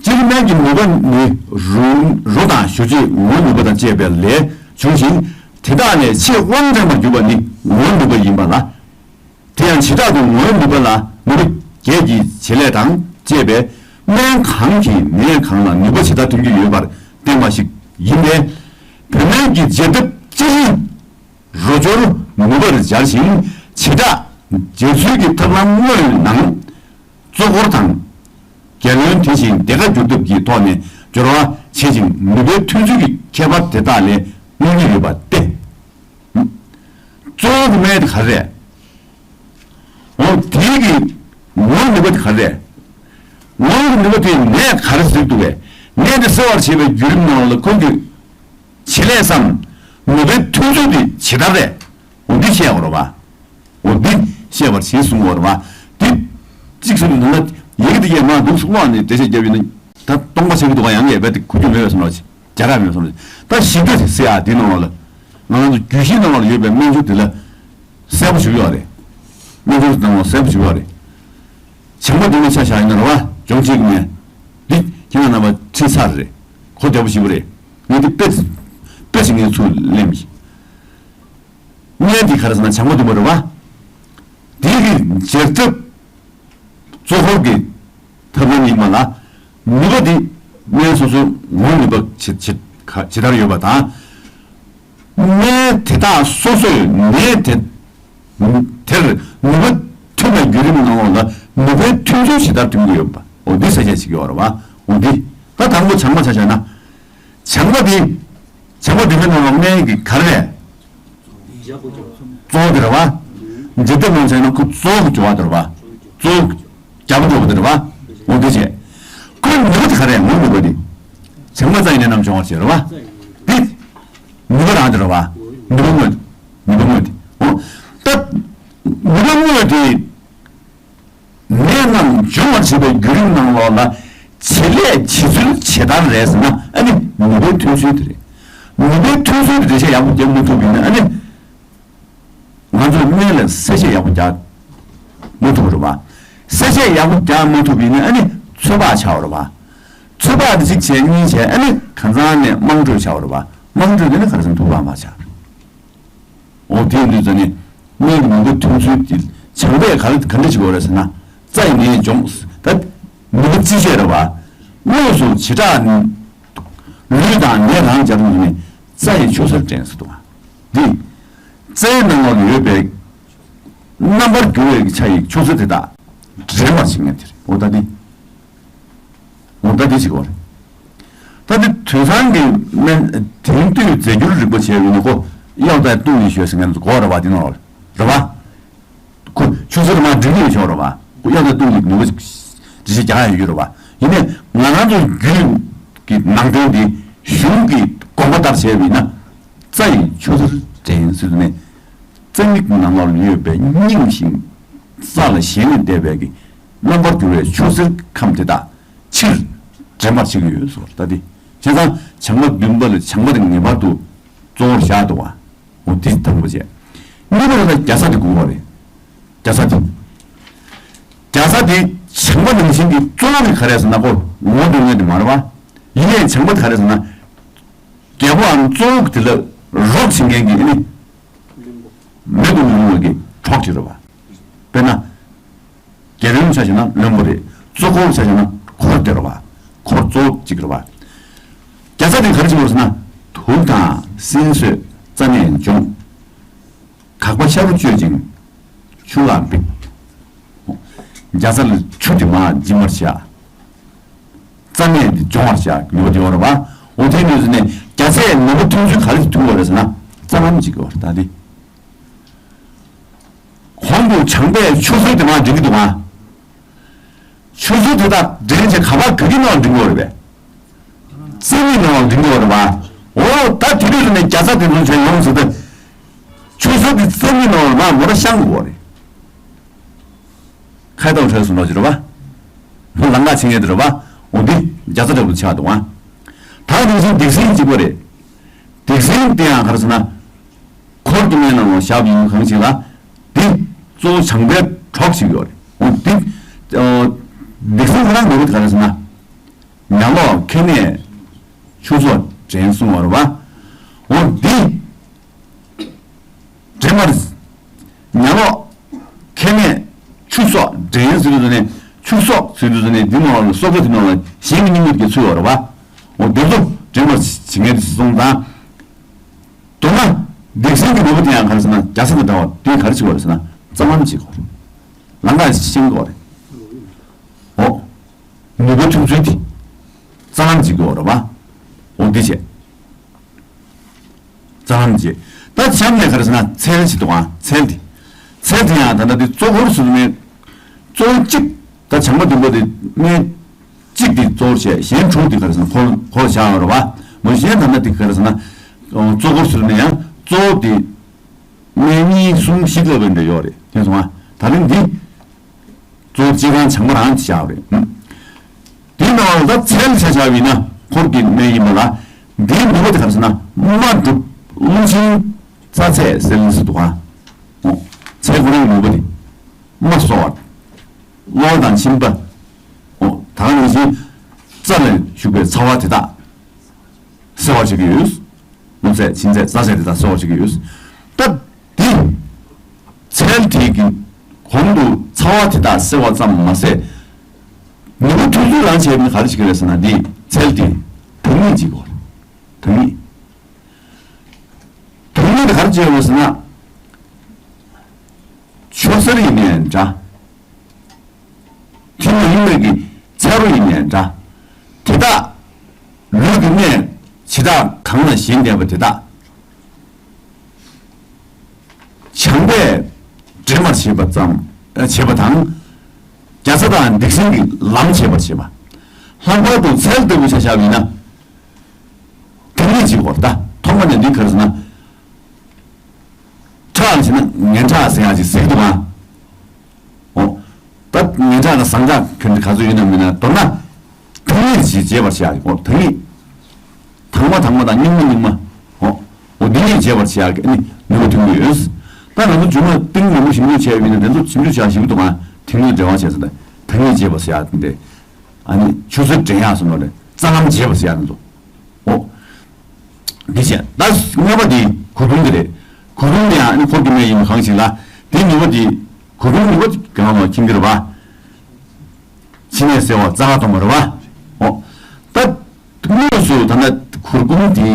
སྤྱིར་སྨན་གྱི་ནུས་པ་ནི་རོ་རོ་དང་ཞུ་རྗེས་ངོ་བོ་ནུས་པ་དང་བཅས་པའི་ལས་བྱུང་ཞིང་། དེ་དག་ལས་ཆེས་དབང་བཙན་པར་གྱུར་པ་ནི་ངོ་བོ་ནུས་པ་ཡིན་པ་ལ། དེ་ཡང་བྱེ་བྲག་ཏུ་ངོ་བོ་ནུས་པ་ལ་ནུས་པ་བརྒྱད་ཀྱི་བྱེད་ལས་དང་བཅས་པའི་སྨན་གང་གིས་ནད་གང་ལ་ནུས་པ་ཇི་ལྟར་ཐོན་གྱི་ཡོད་པར་བསྟན་པ་ཞིག་ཡིན་པས། བོད་སྨན་གྱི་བྱེད་ཐབས་སྤྱི་བཞིན། རོ་སྦྱོར་ནུས་པར་སྦྱར་ཞིང་བྱེ་བྲག་སྦྱར་ཚུལ་གྱི་ཐབས་ལམ་དངོས་ནང་གཙོ་འཁོར་དང་། རྒྱལ་བློན་དེ་བཞིན་སྡེ་ཁག་སྒྱུར་ཐབས་ཀྱི་ཐོག་ནས་སྦྱོར་བ་བྱེད་ཅིང་ནུས་པའི་ཐོན་ཚུལ་གྱི་ཁྱད་པར་དེ་དག་ལས་མངོན་གྱི་ཡོད་པ་སྟེ། གཙོ་བོ་གི་སྨན་དེ་ག་རེ་རེད། འོ་དེའི་གི་ངོ་བོ་ནུས་པ་དེ་ག་རེ་རེད། ངོ་བོ་གི་ནུས་པ་དེ་ནད་ག་རེ་ཟེར་འདུག་པས། ནད་དེ་སེལ་བར་བྱེད་པའི་བརྒྱུད་རིམ་ནང་ལ་ཁོང་གི་བྱེད་ལས་སམ། ནུས་པའི་ཐོན་ཚུལ་དེ་ཇི་ལྟར་རེད། འོ་འདི་བཤད་དགོས་རེད་པ། འོ་འདི་བཤད་པར་བྱེད་གསུང་དགོས་རེད་པ། འདི་གཅིག་གསུང་ན་ཡི་གེ་འདི་ཡས་མ་འདུག་གསུང་བ་ནི་འགྲེལ་བཤད་བརྒྱབ་ཡོད་ན་ད་སྟོང་པ་ཆགས་ཀྱི་འདུག་ག་ཡང་ངས་རྦད་དེ་གོ་རྒྱུ་མེད་པས་སོང་ལ་རྒྱ་གར་མེད་སོང་ལ་རྒྱ་གར་མེད་སོང་ལ། ད་ཞིབ་ཕྲ་ཟེར་ཡ་འདི་ནང་ལ་ང་རང་ཚོ་རྒྱུད་བཞིའི་ནང་ལ་ཡོད་པའི་སྨན་སྦྱོར་འདི་ལ་གསལ་པོ་ཞིག་ཡོད་རེད། སྨན་སྦྱོར་ནང་ལ་གསལ་པོ་ཞིག་ཡོད་རེད། བྱང་པ་འདི་ནས་ཆ་བཞག་ཡིན་ན་རེད་པ། སྦྱོང་བྱེད་ཀྱི་ནས་འདི་ཁྱེད་རང་རྣམ་པ་ཁྲིད་ཚར་རེད། གོ་བདེ་པོ་ཞིག་རེད། ངས་འདི་དཔེ་དཔེ་ཞིག་ངས་ཚུར་ལེན་མི་ཤེས། གནད་འདི་ག་རེ་ཟེར་ན་བྱང་པོ་འདི་མོ་རེད་པ། འདི་གི་འབྱེད་ཐབས་གཙོ་འཁོར་གྱི་ཐབས་ལམ་ཡིན་པ་ལ་ནུས་པ་འདི་སྨན་སོ་སོའི་ངོ་ནུས་པ་ཇི་ཇི་ག་ཇི་ལྟར་ཡོད་པ་དང་། སྨན་དེ་དག་སོ་སོས་ནད་དེ་དེར་ནུས་པ་ཐོན་པའི་བརྒྱུད་རིམ་ནང་ལོགས་ལ་ནུས་པའི་ཐོན་ཚུལ་ཇི་ལྟར་ཐོན་གྱི་ཡོད་པ་འོ་འདི་གསལ་བཤད་བྱེད་ཀྱི་ཡོད་རེད་པ། འོ་འདི་ད་དང་པོ་བྱང་པ་ཆ་བཞག་ན། བྱང་པ་འདི། བྱང་པ་འདི་མིན་ན་སྨན་གྱི་ག་རེ་རེད། གཙོ་བོ་དེ་རེད་པ། འབྱེད་ཐབས་ནང་བྱས་ན་ཁོ་གཙོ་བོ་གི་སྦྱོར་བ་དེ་རེད་པ། གཙོ་བོ་རྒྱལ་པོ་འགྲོ་བ་དེ་རེད་པ། འོ་དེ་བྱས། ཁོའི་ནུས་པ་དེ་ག་རེ་རེད། ངོ་ནུས་པ་དེ། བྱང་པ་རྩ་ཡི་ནད་རྣམས་སྦྱོང་བར་བྱེད་རེད་པ། དེ། ནུས་པ་རང་དེ་རེད་པ། ནུས་པ་དངོས། ནུས་པ་དངོས་དེ། འོ། ད། ནུས་པ་དངོས་དེ། ནད་རྣམས་འབྱུང་བར་བྱེད་པའི་བརྒྱུད་རིམ་ནང་ལོགས་ལ་བྱེད་ལས་བྱེད་ཚུལ་ཇི་ལྟར་རེད་ཟེར་ན་ཨ་ནི་ནུས་པའི་ཐོན་ཚུལ་དེ་རེད། ནུས་པའི་ཐོན་ཚུལ་དེ་འགྲེལ་བཤད་ཡག་པོ་རྒྱབ་མ་ཐུབ་པ་ཡིན་ན་ཨ་ནི་ང་ཚོས་སྨན་ལ་གསལ་བཤད་ཡག་པོ་རྒྱག་མ་ཐུབ་པ་རེད་པ། གསལ་བཤད་ཡག་པོ་རྒྱག་མ་ཐུབ་པ་ཡིན་ན་ཨ་ནི་ཚོད་དཔག་ཆགས་པ་རེད་པ། ཚོད་དཔག་དེ་གཅིག་བྱས་གཉིས་བྱས་ཨ་ནི་གང་ཚང་ནས་དམངས་ཁྲོད་ཆགས་པ་རེད་པ། དམངས་ཁྲོད་དེ་ནི་ག་རེ་ཟེར་ན་ཐུགས་ཕམ་པ་ཆགས། འོ་དེ་ཡིན་དུས་ཙ་ནི་སྨན་གྱི་ནུས་པ་ཐོན་ཚུལ་དེ་བྱང་པས་ག་ལ་ག་འདྲ་བྱེད་དགོས་རེད་ཟེར་ན། རྩ་ཡི་ནད་སྦྱོང་། ད་ནུས་པ་རྩི་བྱེད་རེད་པ། དངོས་སུ་བྱེ་བྲག་ནི་ལུས་དང་ནད་རང་སྦྱར་ནས་རྩ་ཡི་ཆུ་སེར་འདྲེན་ཟེར་འདུག་པ། འདི་རྩའི་ནང་ལ་ཡོད་པའི་རྣམ་པར་གྱུར་པའི་ཆ་ཡི་ཆུ་སེར་དེ་དག་འདྲེན་པར་བྱེད་མཁན་དེ་རེད། འོ་ད་འདི། འོ་ད་འདི་ཞིག་གོ། ད་འདི་དུས་སང་གི་སྨན་དེང་དུས་རྫས་འགྱུར་རིག་པ་བྱས་ཡོད་ན་ཁོ་གཡའ་དང་བཏུང་ནས་ཞོས་ཟེར་མཁན་གོ་རེད་པ། འདི་ནང་ལ་རེད་པ། ཁོ་ཆུ་ཚོད་མ་འགྲིག་ནས་ཆོག་རེད་བ། ཁོ་གཡག་དང་བཏུང་གི་ནུས་པ་འདྲི་གཞི་རྒྱག་ཡ་ཡོད་རེད་བ། ཡིན་ནའི་ང་རང་ཚོ་རྒྱུད་ཀྱི་ནང་དོན་འདི་གཞུང་གི་དགོངས་པ་ལྟར་བྱས་པ་ཡིན་ན། རྩྭ་ཡི་ཆུ་ཚོད་འདྲེན་ཟེར་ནས། རྩྭ་སྨྱུག་ནང་ལོགས་ལ་ཡོད་པའི་རྙིང་ཞིང་རྩྭ་ལ་ཞེན་ནས་བསྡད་པའི་གི་རྣམ་པར་གྱུར་བའི་ཆུ་སེར་ཁམས་དེ་དག་ཕྱིར་འདྲེན་པར་བྱེད་ཀྱི་ཡོད་ཟེར་བ་ད་དེ། བྱས་ཙང་བྱང་པ་བདུན་པ་ལ་བྱང་པ་དེ་ངེས་པར་དུ་གཙོ་བོར་བཞག་འདུག་བ། འོ་དེ་དང་པོ་བྱས། གཉིས་པ་ལ་རྒྱ་ཚ་དེ་དགོས་པ་རེད། རྒྱ་ཚ་དེ། རྒྱ་ཚ་དེ་བྱང་པ་ནང་བཞིན་གྱི་གཙོ་བོ་གི་ག་རེ་ཟེར་ན་ཁོ་ངོ་འདོན་མཁན་དེ་མ་རེད་བ། ཡིན་ནའི་བྱང་པ་དེ་ག་རེ་ཟེར་ན། རྒྱལ་པོའམ་གཙོ་བོ་དེ་ལ་རོགས་བྱེད་མཁན་གྱི་ཨ་ནི། མེད་དུ་མི་རུང་བའི་གི་གྲོགས་ཅིག་རེད་བ། དཔེར་ན། རྒྱལ་བློན་ཆ་བཞག་ན་བློན་པོ་རེད། གཙོ་འཁོར་ཆ་བཞག་ན་འཁོར་དེ་རེད་བ། འཁོར་གཙོ་བོ་གཅིག་རེད་བ། རྒྱ་ཚ་དེ་ག་རེ་བྱེད་དགོས་ཟེར་ན། དུག་དང་སྲིན་གསོད་རྩ་ནས་སྦྱོང་། གག་པ་ཤ་རུ་གཅོད་ཅིང་ཆུ་ལ་འབིགས། རྒྱ་ཚ་ལ་ཆུ་དེ་མར་འབྱིན་པར་བྱ། རྩ་ནས་དེ་སྦྱོང་བར་བྱ་ནུས་པ་དེ་ཡོད་རེད་བ། འོ་དེ་ནུས་ཟེར་ནས་རྒྱ་ཚའི་ནུས་པ་ཐོན་ཚུལ་ག་རེ་ཐོན་དགོས་རེད་ཟེར་ན། རྩ་ལམ་གཅིག་དགོས་རེད་ད་དེ། གོང་དུ་བྱང་པས་ཆུ་སྲོལ་དེ་མར་འདྲེན་གྱི་འདུག་ག་ཆུ་སྲོལ་དེ་དག་འདྲེན་བྱས་ག་པར་ག་གི་ནང་འདྲེན་དགོས་རེད་པས། རྩ་སྨྱུག་ནང་འདྲེན་དགོས་རེད་པ། འོ་ད་དེ་དུས་ནས་རྒྱ་ཚ་དེ་ཚོ་བྱས་ཡོང་ཟེར་ཏེ། ཆུ་སྲོལ་དེ་རྩ་སྨྱུག་ནང་མར་མོ་ར་བཤང་དགོས་རེད། ཁ་ཏོག་བྲོས་སོང་ལོ་ཅི་རེད་པ། ལམ་ཁ་ཕྱིན་ཡས་དེ་རེད་པ། འོ་འདི་རྒྱ་ཚ་འདྲ་པོ་ཆགས་འདུག་ག་ད་ནང་བཞིན་སྡིག་སྲིན་གཅིག་པ་རེད། སྡིག་སྲིན་དེ་ཡང་ག་རེ་ཟེར་ན། འཁོར་གྱི་གནས་ནང་ལ་བཞག་པ་ཡིན་གང་ཞིག་ལ། འདི་གཙོ་བོ་བྱང་པའི་གྲོགས་ཤིག་ཡོད་རེད། འོ་འདི། ཨ། སྡིག་སྲིན་ཁོ་རང་ངོ་བོ་དེ་ག་རེ་ཟེར་ན། ཉ་གློག་མཁལ་མས་ཆུ་སྲོག་འདྲེན་གསུངས་པ་རེད་པ། འོ་འདི། འདྲེན་པར། ཉ་གློག་མཁལ་མས་ཆུ་སྲོག་འདྲེན་ཟེར་དུས་ནས་ཆུ་སྲོག་ཟེར་དུས་ནས་འདི་ནང་ལ་སྲོག་ཆགས་དེ་ནང་ལ་གཞན་གྱི་སྙིང་དབུས་ཀྱི་ཚུད་ཡོད་རེད་པ། འོ་འདི་ཚོ་འདྲེན་པར་བྱེད་མཁན་དེ་སོང་ཙང་། མདོར་ན། སྡིག་སྲིན་གྱི་ནུས་པ་དེ་ཡང་ག་རེ་ཟེར་ན་རྒྱ་ཚ་དང་འདྲ་བ་དེ་ག་རེ་བྱེད་དགོས་རེད་ཟེར་ན་རྩ་ལམ་བྱེད་དགོས་རེད། ལམ་ཁ་ཤེས་དགོས་རེད། འོ། ནུས་པ་ཐོན་ཚུལ་དེ། རྩ་ལམ་བྱེད་དགོས་རེད་པ། འོ་འདི་བྱས། རྩ་ལམ་བྱེད། ད་གཤམ་ནས་ག་རེ་ཟེར་ན་ཚལ་བྱེད་དུ་ཨ་ཚལ་དེ། ཚལ་དེ་ཡང་ད་ལྟ་དེ་གཙོ་འཁོར་ཟེར་དུས་ནས། གཙོ་བོ་གཅིག་ད་བྱང་པ་བདུན་པོ་དེ་སྨན་གཅིག་དེ་གཙོ་བོར་བྱས་གཞན་དྲུག་དེ་ག་རེ་ཟེར་ན་འཁོར་འཁོར་བཞག་ཡོད་རེད་བ། མོ་གཞན་ད་ལྟ་དེ་ག་རེ་ཟེར་ན། གཙོ་འཁོར་ཟེར་ནས་ཡང་གཙོ་བོ་དེ། སྨན་གཉིས་གསུམ་བཞི་ལ་བས་འདྲ་ཡོད་རེད་དེ་སོང་ཨ། ད་རིང་འདི། གཙོ་བོ་སྤྱི་ཁང་བྱང་པ་རང་བཞག་རེད། དེ་ནང་ལ་ད་ཚལ་བྱ་བྱ་བ་ཡིན་ན་འཁོར་གྱི་སྨན་ཡིན་པ་ལ། འདིའི་ནུས་པ་དེ་ག་རེ་ཟེར་ན་རྨ་སྒྲུབ་རླུང་ཆེན་རྩ་ཚད་ཟེར་ལ་ཟེར་འདུག་ཨ། ཚལ་ཁོ་རང་གི་ནུས་པ་དེ། རྨ་གསོ་བ། གློ་བ་དང་མཆིན་པ། ད་ག་ནང་བཞིན། རྩ་ལ་ཞུགས་པའི་ཚ་བ་དེ་དག་སེལ་བར་བྱེད་ཀྱི་ཡོད། རླུང་ཚད་མཆིན་ཚད་རྩ་ཚད་དེ་དག་སེལ་བར་བྱེད་ཀྱི་ཡོད། ད་འདི། ཚལ་དེ་གི་གོང་དུ་ཚ་བ་དེ་དག་སེལ་བ་ཙམ་མ་ཟད། ནུས་པ་ཐོན་ཚུལ་རང་བྱས་ནས་ག་རེ་བྱེད་ཀྱི་རེད་ཟེར་ན་འདི་ཚལ་དེ་དྭངས་སྙིགས་ཅིག་གོ། དྭངས་སྙིགས། དྭངས་སྙིགས་དེ་ག་རེ་བྱེད་ཀྱི་རེད་ཟེར་ན། ཆུ་སེར་ཡིན་ནའི་འདྲ། ཐིམ་ཡིན་པའི་གི་ཚ་རུ་ཡིན་ནའི་འདྲ། དེ་དག་ལུས་ཀྱི་གནས་བྱེ་བྲག་གང་ལ་ཞེན་བསྡད་པ་དེ་དག་བྱང་པས་འདྲེན་པར་བྱེད་པ་ཙམ་བྱེད་པ་དང་། རྒྱ་ཚ་དང་སྡིག་སྲིན་གྱི་ལམ་བྱེད་པར་བྱེད་པ། ལྷག་པར་དུ་ཚལ་ལྟ་བུ་ཆ་བཞག་པ་ཡིན་ན། དེ་འདྲ་ཅིག་གོ་ད་ཐོག་མ་ནས་འདི་ག་རེ་ཟེར་ན། ཁྲག་ལ་བྱས་ན་ངན་ཁྲག་ཟེར་ཡག་ཅིག་ཟེར་གི་འདུག་ཨ། འོ། ད་ངན་ཁྲག་དང་བཟང་ཁྲག་ག་ཚོད་ཡོད་ན་མིན་ན་མདོར་ན། དྭངས་སྙིགས་ཅིག་བྱེད་པར་བྱ་ཡག་གི་འོ་དྭངས་སྙིགས། དྭངས་མ་དྭངས་མ་དང་སྙིགས་མ་སྙིགས་མ། འོ། འོ་འདི་གཉིས་བྱེད་པར་བྱ་ཡག་གི་ཨ་ནི་ནུས་པ་ཐོན་གྱི་ཡོད། ད་ང་ཚོ་རྒྱུན་མ་གཏིང་ནན་པོ་ཞིབ་འཇུག་བྱས་པ་ཡིན་ན་དེ་ཚོ་ཞིབ་འཇུག་བྱ་ཞིབ་འདུག་ཨ། དེ་གཉིས་འབྲེལ་བ་བྱས་ཟེར་ན་དྭངས་སྙིགས་བྱེད་པར་བྱ་ཡག་འདི། ཨ་ནི་ཆུ་ཚོད་འདྲེན་ཡག་སོང་ལོ་རེད་རྩ་ལམ་བྱེད་པར་བྱ་ཡག་འདི་ཚོ། འོ། འདི་བྱས་ད་ལྔ་པ་འདི་གོས་ཐུང་འདི་རེད། གོས་ཐུང་འདི་ཡང་ནི་འཁོར་གྱི་སྨན་ཡིན་པ་གང་ཞིག་ལ་དེའི་ནུས་པ་འདི་གོས་ཐུང་ནུས་པ་གང་ལ་མཁྱེན་གྱི་རེད་པ། ཕྱི་ནས་གསལ་བ་རྩ་ཁ་མཐོང་བ་རེད་པ། འོ། ད་དངོས་སུ་ད་ལྟ་གུར་གུམ་འདི་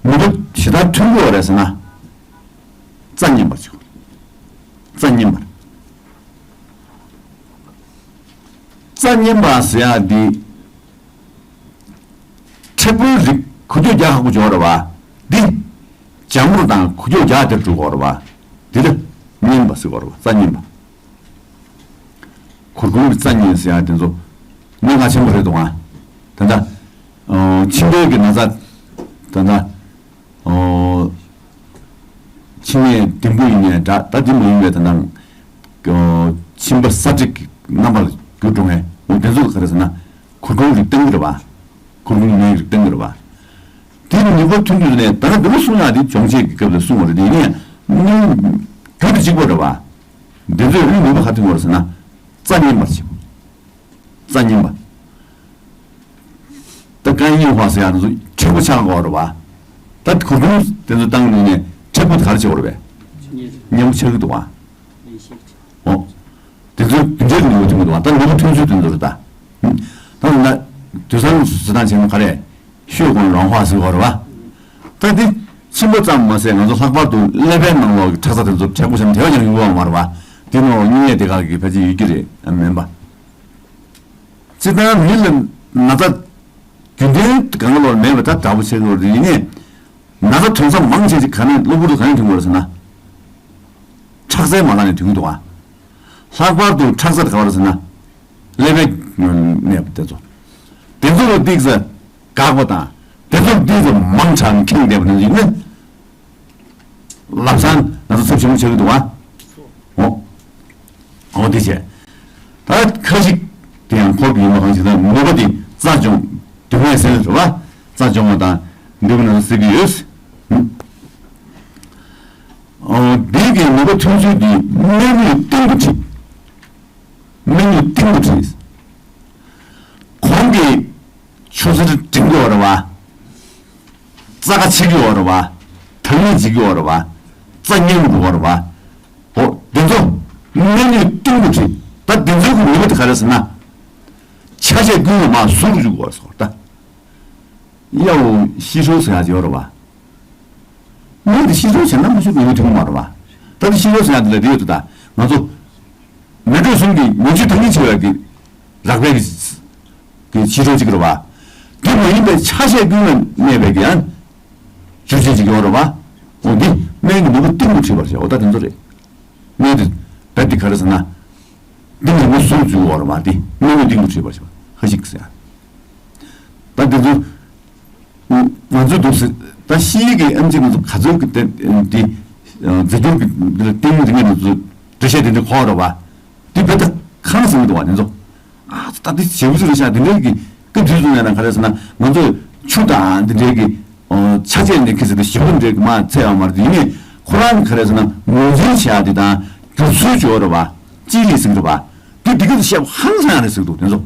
ནུས་པ་ཇི་ལྟར་ཐོན་གྱི་ཡོད་རེད་ཟེར་ན། རྩ་མཉམ་པར་བྱེད་དགོས། རྩ་མཉམ་པར། རྩ་མཉམ་པ་ཟེར་ཡག་འདི། མཁྲེགས་པོའི་རིགས་འགུལ་སྐྱོད་རྒྱག་ཁག་པོ་ཅིག་ཡོད་རེད་པ། འདི། འཇམ་པོ་དང་འགུལ་སྐྱོད་རྒྱག་དེར་འགྲོ་གི་ཡོད་རེད་པ། འདི་ལ། རྙིང་པ་ཟེར་བ་རེད་བ། རྩ་རྙིང་པ། གུར་གུམ་གྱི་རྩ་རྙིང་ཟེར་ཡ་དེ་ཚོ་གནད་འགག་ཆེན་པོ་རེད་འདུག་ཨ། ད་ལྟ་ཨོ་མཆིན་པའི་གི་ན་ཚ། ད་ལྟ་ཨོ་མཆིན་ནད་ལྡེམ་པོ་ཡིན་ནའི་འདྲ། ད་འདི་མ་ཡིན་པའི་ད་ལྟ་ཨོ་མཆིན་པ་སྲ་མཁྲེགས་ཀྱི་རྣམ་པར་འགྱུར་འགྲོ་མཁན། འོ་དེ་ཚོ་ག་རེ་ཟེར་ན་གུར་གུམ་རིགས་བཏང་གི་རེད་བ། གུར་གུམ་ནད་རིགས་བཏང་གི་རེད་བ། དེ་ནུས་པ་ཐོན་དུས་ནས་ད་ནི་འདི་མོ་གསུང་ཡག་དེ་སྦྱོང་བྱེད་ཀྱི་སྐབས་ལ་གསུང་བ་རེད། དེ་ནས་སྙིང་རྒྱུད་དུ་གཅིག་པ་རེད་བ། འདི་ཚོས་རིགས་ནུས་པ་ག་ཐོན་པ་རེད་ཟེར་ན། རྩ་རྙིང་པར་བྱེད། རྩ་རྙིང་པ། ད་ཀན་ཡིན་ཧྭ་ཟེར་ཡག་འདི་ཚོ་མཁྲེགས་པོ་ཆགས་དགོས་རེད་བ། ད་གུར་གུམ་དེ་ཚོ་བཏང་ནས་མཁྲེགས་པོ་དེ་ག་རེ་བྱེད་དགོས་རེད་པས། མཉེན་པོ་ཆགས་ཀྱི་འདུག་བ། འོ། དེ་ཚོའི་དེ་འདྲའི་ནུས་པ་ཐོན་གྱི་འདུག་བ། ད་ནུས་པ་ཐོན་ཚུལ་དེ་ཚོ་རེད་ད། ད་ལྟ་དུས་སང་ཟེར་སྟངས་བྱས་ན་ག་རེ། 血管软化ཟེར་བ་རེད་བ། ད་འདི་མཆིན་པ་ཙམ་མ་ཟད་ང་ཚོ་ལྷག་པར་དུ་ཀླད་པའི་ནང་ལོགས་ཀྱི་ཁྲག་རྩ་དེ་ཚོ་མཁྲེགས་པོ་བྱས་ནས་དེ་བ་ཀྱང་ཡོང་གི་ཡོད་མ་རེད་བ། དེ་ནང་ལོགས་སྙིང་ནད་དེ་ག་གི་ཕལ་ཆེར་ཡོད་ཀྱི་རེད་མིན་པ། སྤྱིར་བཏང་མི་ལ་ན་ཚ་རྒྱུན་ལྡན་གང་ག་ལོར་མེད་པ་ད་འདྲ་པོ་བྱེད་དགོས་རེད། ཡིན་ནའི་ན་ཚ་ཐོན་ས་མང་ཆེ་ཅིག་ག་ནས་གློ་བུར་དུ་ག་ནས་ཐོན་དགོས་རེད་ཟེར་ན། ཁྲག་རྩའི་མ་ལག་ནས་ཐོན་གྱི་འདུག་ཨ། ལྷག་པར་དུ་ཁྲག་རྩ་དེ་ག་བ་རེད་ཟེར་ན། ཀླད་པའི་ནད་པ་དེ་ཚོ། དེ་ཚོ་ལ་ཏོག་ཙམ་འགག་པ་དང་། དེ་ཚོ་ལ་ཏོག་ཙམ་མང་དྲགས་ནས་ཁེངས་བསྡད་པ་ནང་བཞིན་ནི། ལམ་སང་ང་ཚོ་ཚབས་ཆེན་པོ་ཆགས་ཀྱི་འདུག་ཨ། འོ། འོ་དེ་བྱས། ད་ཁ་ཅིག་དེ་ཡང་འཁོར་གྱི་ཡིན་པ་གང་ཞིག་ན་ནུས་པ་དེ་རྩ་སྦྱོང་། དུས་ངན་སེལ་རེད་བ། རྩ་སྦྱོང་བ་དང་འདུས་པ་ན་ཚ་སེལ་གྱི་ཡོད། འོ་དེ་གའི་ནུས་པ་ཐོན་ཚུལ་དེ་སྨན་ནུས་གཏིང་དུ་ཁྲིད། སྨན་ནུས་གཏིང་དུ་ཁྲིད། གོང་གི་ཆུ་སེར་འབྲིང་གི་ཡོད་རེད་བ། རྩ་ཁ་ཆེ་གི་ཡོད་རེད་བ། དྭངས་སྙིགས་འཇིག་གི་ཡོད་རེད་བ། རྩ་ཉམས་འགྲོ་བ་རེད་བ། འོ་དེ་ཚོ་སྨན་ནུས་གཏིང་དུ་ཁྲིད། ད་དེ་ཚོའི་གི་ནུས་པ་དེ་ག་རེ་ཟེར་ན། ཆ་ཤས་ཀུན་ལ་མར་ཟུར་འཇུག་གི་ཡོད་རེད་ཟེར་ད། 药物吸收ཟེར་ཡག་ཅིག་ཡོད་རེད་བ། སྨན་དེ་ཤི་སོང་བྱས་ན་མ་ཤི་ནུས་པ་ཐོན་གྱི་མ་རེད་བ། ད་དེ་ཤི་སོང་ཟེར་ཡག་དེ་ལ་དེ་ཡོད་དོ། ད་ང་ཚོ་མེ་དྲོད་གསུམ་གྱི་ཉུང་ཤས་ཐག་ཉེ་ཆེ་བའི་གི་རགས་པའི་གི་གི་ཤི་སོང་གཅིག་རེད་བ། དེ་མ་ཡིན་པའི་ཆ་ཤས་ཀུན་ལ་གནས་པའི་གི་ཡང་བཅུད་ཅན་ཅིག་ཡོད་རེད་བ། འོ་འདི་སྨན་གྱི་ནུས་པ་གཏིང་དུ་ཁྲིད་པར་བྱེད། འོ་ད་དེ་ཚོ་རེད། སྨན་དེ་རྦད་དེ་ག་རེ་ཟེར་ན། འདི་ནི་མི་སུ་འཇུག་བར་མ་སྟེ་སྨན་གྱི་གཏིང་དུ་ཁྲིད་པར་བྱེད་པ་ཧ་ཤིག་ཟེར། ད་འདི་ཚོ་ང་ཚོ་འདུག་ཟེར། ད་ཤི་ཡི་གི་ཨེམ་ཆི་ང་ཚོ་ག་ཚོད་ཀྱི་དེ་འདི་རྫས་འགྱུར་གྱི་འདི་ལ་གཏིང་འདི་ངས་ང་ཚོ་འགྲེལ་བཤད་དེ་འདྲ་གོ་ར་བ། འདི་བེད་ད་ཁང་ཟིན་འདུག་བ། འདི་ཚོ་ཨ་ད་འདི་བྱེད་བུ་ཚོ་རེ་ཤ་འདི་འདྲའི་གི་སྐབས་དུས་ཚོད་ཡང་ན་ག་རེ་ཟེར་ན་ང་ཚོ་ཆུ་དང་འདི་འདྲའི་གི་ཆ་ཆས་འདི་ཁི་ཟེར་དུ་ཞིབ་པོ་འདྲའི་གི་མ་ཚད་ཡང་མ་རེད། ཡིན་ནའི་ཁོ་རང་གི་ག་རེ་ཟེར་ན་ངོས་འཛིན་བྱེད་ཡག་འདི་དང་སྒྱུར་ཚུལ་བྱོས་ར་བ། ཅི་ལི་ཟིག་ར་བ། འདི་འདི་གི་བཤད་པ་ཧང་སང་ཡང་རེད་ཟེར་གི་འདུག་དེ་ཚོ།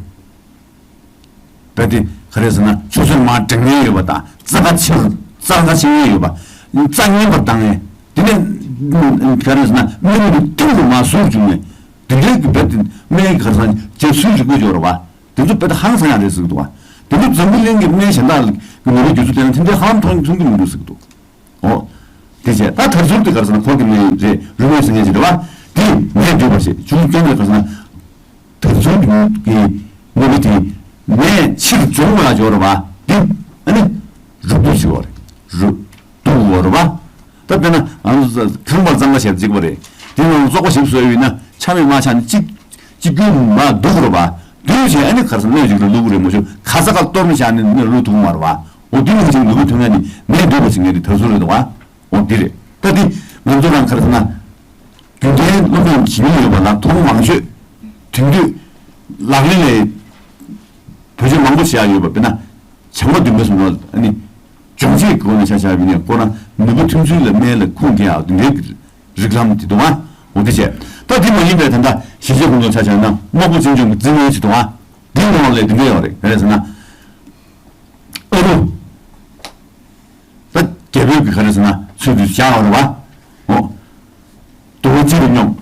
རྦད་དེ་ག་རེ་ཟེར་ན་ཆུ་ཚོད་མར་འགྲིམ་མཁན་ཡོད་པ་དང་རྩ་ཁ་ཕྱིར་རྩ་ཁ་ཕྱིན་མཁན་ཡོད་པ། རྩ་ངན་པར་བཏང་ནས་དེ་ནས་ག་རེ་ཟེར་ན་སྨན་གྱི་གཏིང་དུ་མར་ཟུར་བཅུག་ནས་དེ་འདྲའི་གི་རྦད་དེ་སྨན་གྱི་ག་རེ་ཟེར་ན་རྒྱབ་སུན་རིག་པོ་འབྱོར་བ། དེ་ཚོ་རྦད་དེ་ཧང་སང་ཡག་རེད་ཟེར་གི་འདུག་བ། དེ་ཚོ་འཛམ་བུ་གླིང་གི་སྨན་གཞན་དག་གི་ནུས་པ་བརྒྱུད་ཚུལ་བལྟས་ན་དེ་འདྲའི་ཧང་མཐོང་མཐོང་གི་མི་འདུག་ཟེར་གི་འདུག་འོ། དེ་བྱས་ད་དར་ཚུལ་དེ་ག་རེ་ཟེར་ན་ཁོ་གི་མི་རེད། རུས་མོས་ཟེར་མཁན་ཞིག་རེད་བ། དེ་ནད་འགྲོ་བ་ཞིག་བྱུང་སྐྱོན་དེ་ག་རེ་ཟེར་ན། དར་ཚུལ་གྱི་ནུས་པ་དེ་ནད་ཕྱིར་འབྱུང་བ་འབྱོར་བ་དེ་ཨ་ནི་རུབ་རྡུབ་ཞིག་བ་རེད། རུབ་རྡུབ་བ་རེད་བ། ད་དཔེར་ན་ང་ཚོ་ཁང་པར་གཙང་མ་བྱས་པ་གཅིག་པ་རེད། དེ་ནང་བཙོག་པ་ཞིབ་བཟོས་ཡོད་ན་ཆ་མེད་མ་ཆགས་ནས་གཅིག་གཅིག་རྒྱུན་མ་འདུག་རེད་བ། དུས་བྱས་ཨ་ནི་ག་རེ་ཟེར་སྣོད་ཅིག་ལ་བླུག་གི་རེད་མ་གཏོགས་ཁ་ས་ཁ་གཏོར་མི་བཞག་ནས་སྣོད་བླུག་ཐུབ་ཀྱི་མ་རེད་བ། འོ་དེ་ནང་བཞིན་ནུས་པ་ཐོན་མཁན་ནི་ནད་འགྲོ་བ་ཞིག་ངེས་དེ་དར་ཚུལ་རེད་འདུག་བ། འོ་འདི་རེད། ད་འདི་ང་ཚོ་རང་ག་རེ་ཟེར་ན། རྒྱུན་ལྡན་སློབ་སྦྱོང་བྱེད་མུས་ཡོད་པ་ལ་མཐོང་མང་ཤོས་དེང་དུས་ལག་ལེན་ལས་བེད་སྤྱོད་མང་པོ་བྱེད་ཡག་ཡོད་པ། དཔེར་ན་བྱང་པ་བདུན་པ་གསུམ་པ་ཨ་ནི་སྦྱོང་བྱེད་ཀྱི་སྒོ་ནས་ཆ་བཞག་པ་ཡིན་ན་ཁོ་རང་ནུས་པ་ཐོན་ཚུལ་ལ་སྨན་ལ་ཁུངས་སྐྱེལ་ཡག་དེ་འདྲའི་རིགས་ལམ་དེ་འདུག་ཨ། འོ་དེ་བྱས་ད་དེ་མ་ཡིན་པའི་ད་ལྟ་ཞི་བྱེད་ཀུན་སློང་ཆ་བཞག་ན་དམག་དཔུང་སྤྱི་འཇོམས་ཀྱི་རྩིས་སྨན་ཞིག་འདུག་ཨ། དེའི་ནང་ལ་དེ་འདྲ་ཡོད་རེད། ག་རེ་ཟེར་ན་ཨ་རུ། ད་རྒྱལ་པོའི་གི་ག་རེ་ཟེར་ན་ཚུལ་དུ་བཞག་པ་རེད་བ། འོ། དུ་བ་སྤྱི་རུ་སྙོམས།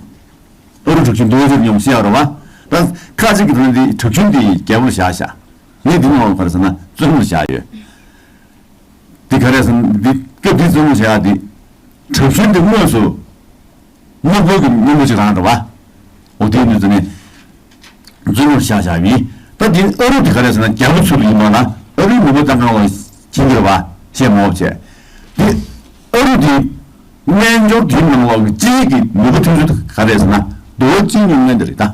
ཨ་རུ་དྲུག་ཅུ་དུ་བ་སྤྱི་རུ་སྙོམས་ཟེར་ཡག་རེད་བ། ད་ཁ་ཅིག་གི་དོན་དེ་དྲུག་ཅུ་དེ་རྒྱལ་པོར་བཞག་བཞག་ངས་འདི་ནང་ག་རེ་ཟེར་ན་བཙུན་མོར་བཞག་ཡོད། འདི་ག་རེ་ཟེར་ན་འདི་སྐབས་འདི་བཙུན་མོར་བཞག་ཡག་འདི། དྲུག་ཅུ་འདི་དངོས་སུ། དམག་དཔོན་གྱི་སྙིང་པོ་ཅིག་རང་རེད་བ། འོ་དེའི་ནུས་ཚོ་ནི། བཙུན་མོར་བཞག་བཞག་ཡིན། ད་དེ་ཨ་རུ་དེ་ག་རེ་ཟེར་ན་རྒྱལ་པོ་ཚུལ་དུ་ཡིན་པ་ན་ཨ་རུའི་ནུས་པ་བཏང་གང་ལ་བྱིན་གྱི་རེད་བ། བཤད་མ་འོབ་བྱས། དེ་ཨ་རུ་དེ་ རྣལ་འབྱོར་དེའི་ནང་ལོགས་ཀྱི་སྤྱི་ཡི་གི་ནུས་པ་ཐོན་ཚུལ་ག་རེ་ཟེར་ན། འདུལ་བ་སྤྱིའི་སྙོམས་ལེན་དེ་རེད་ད།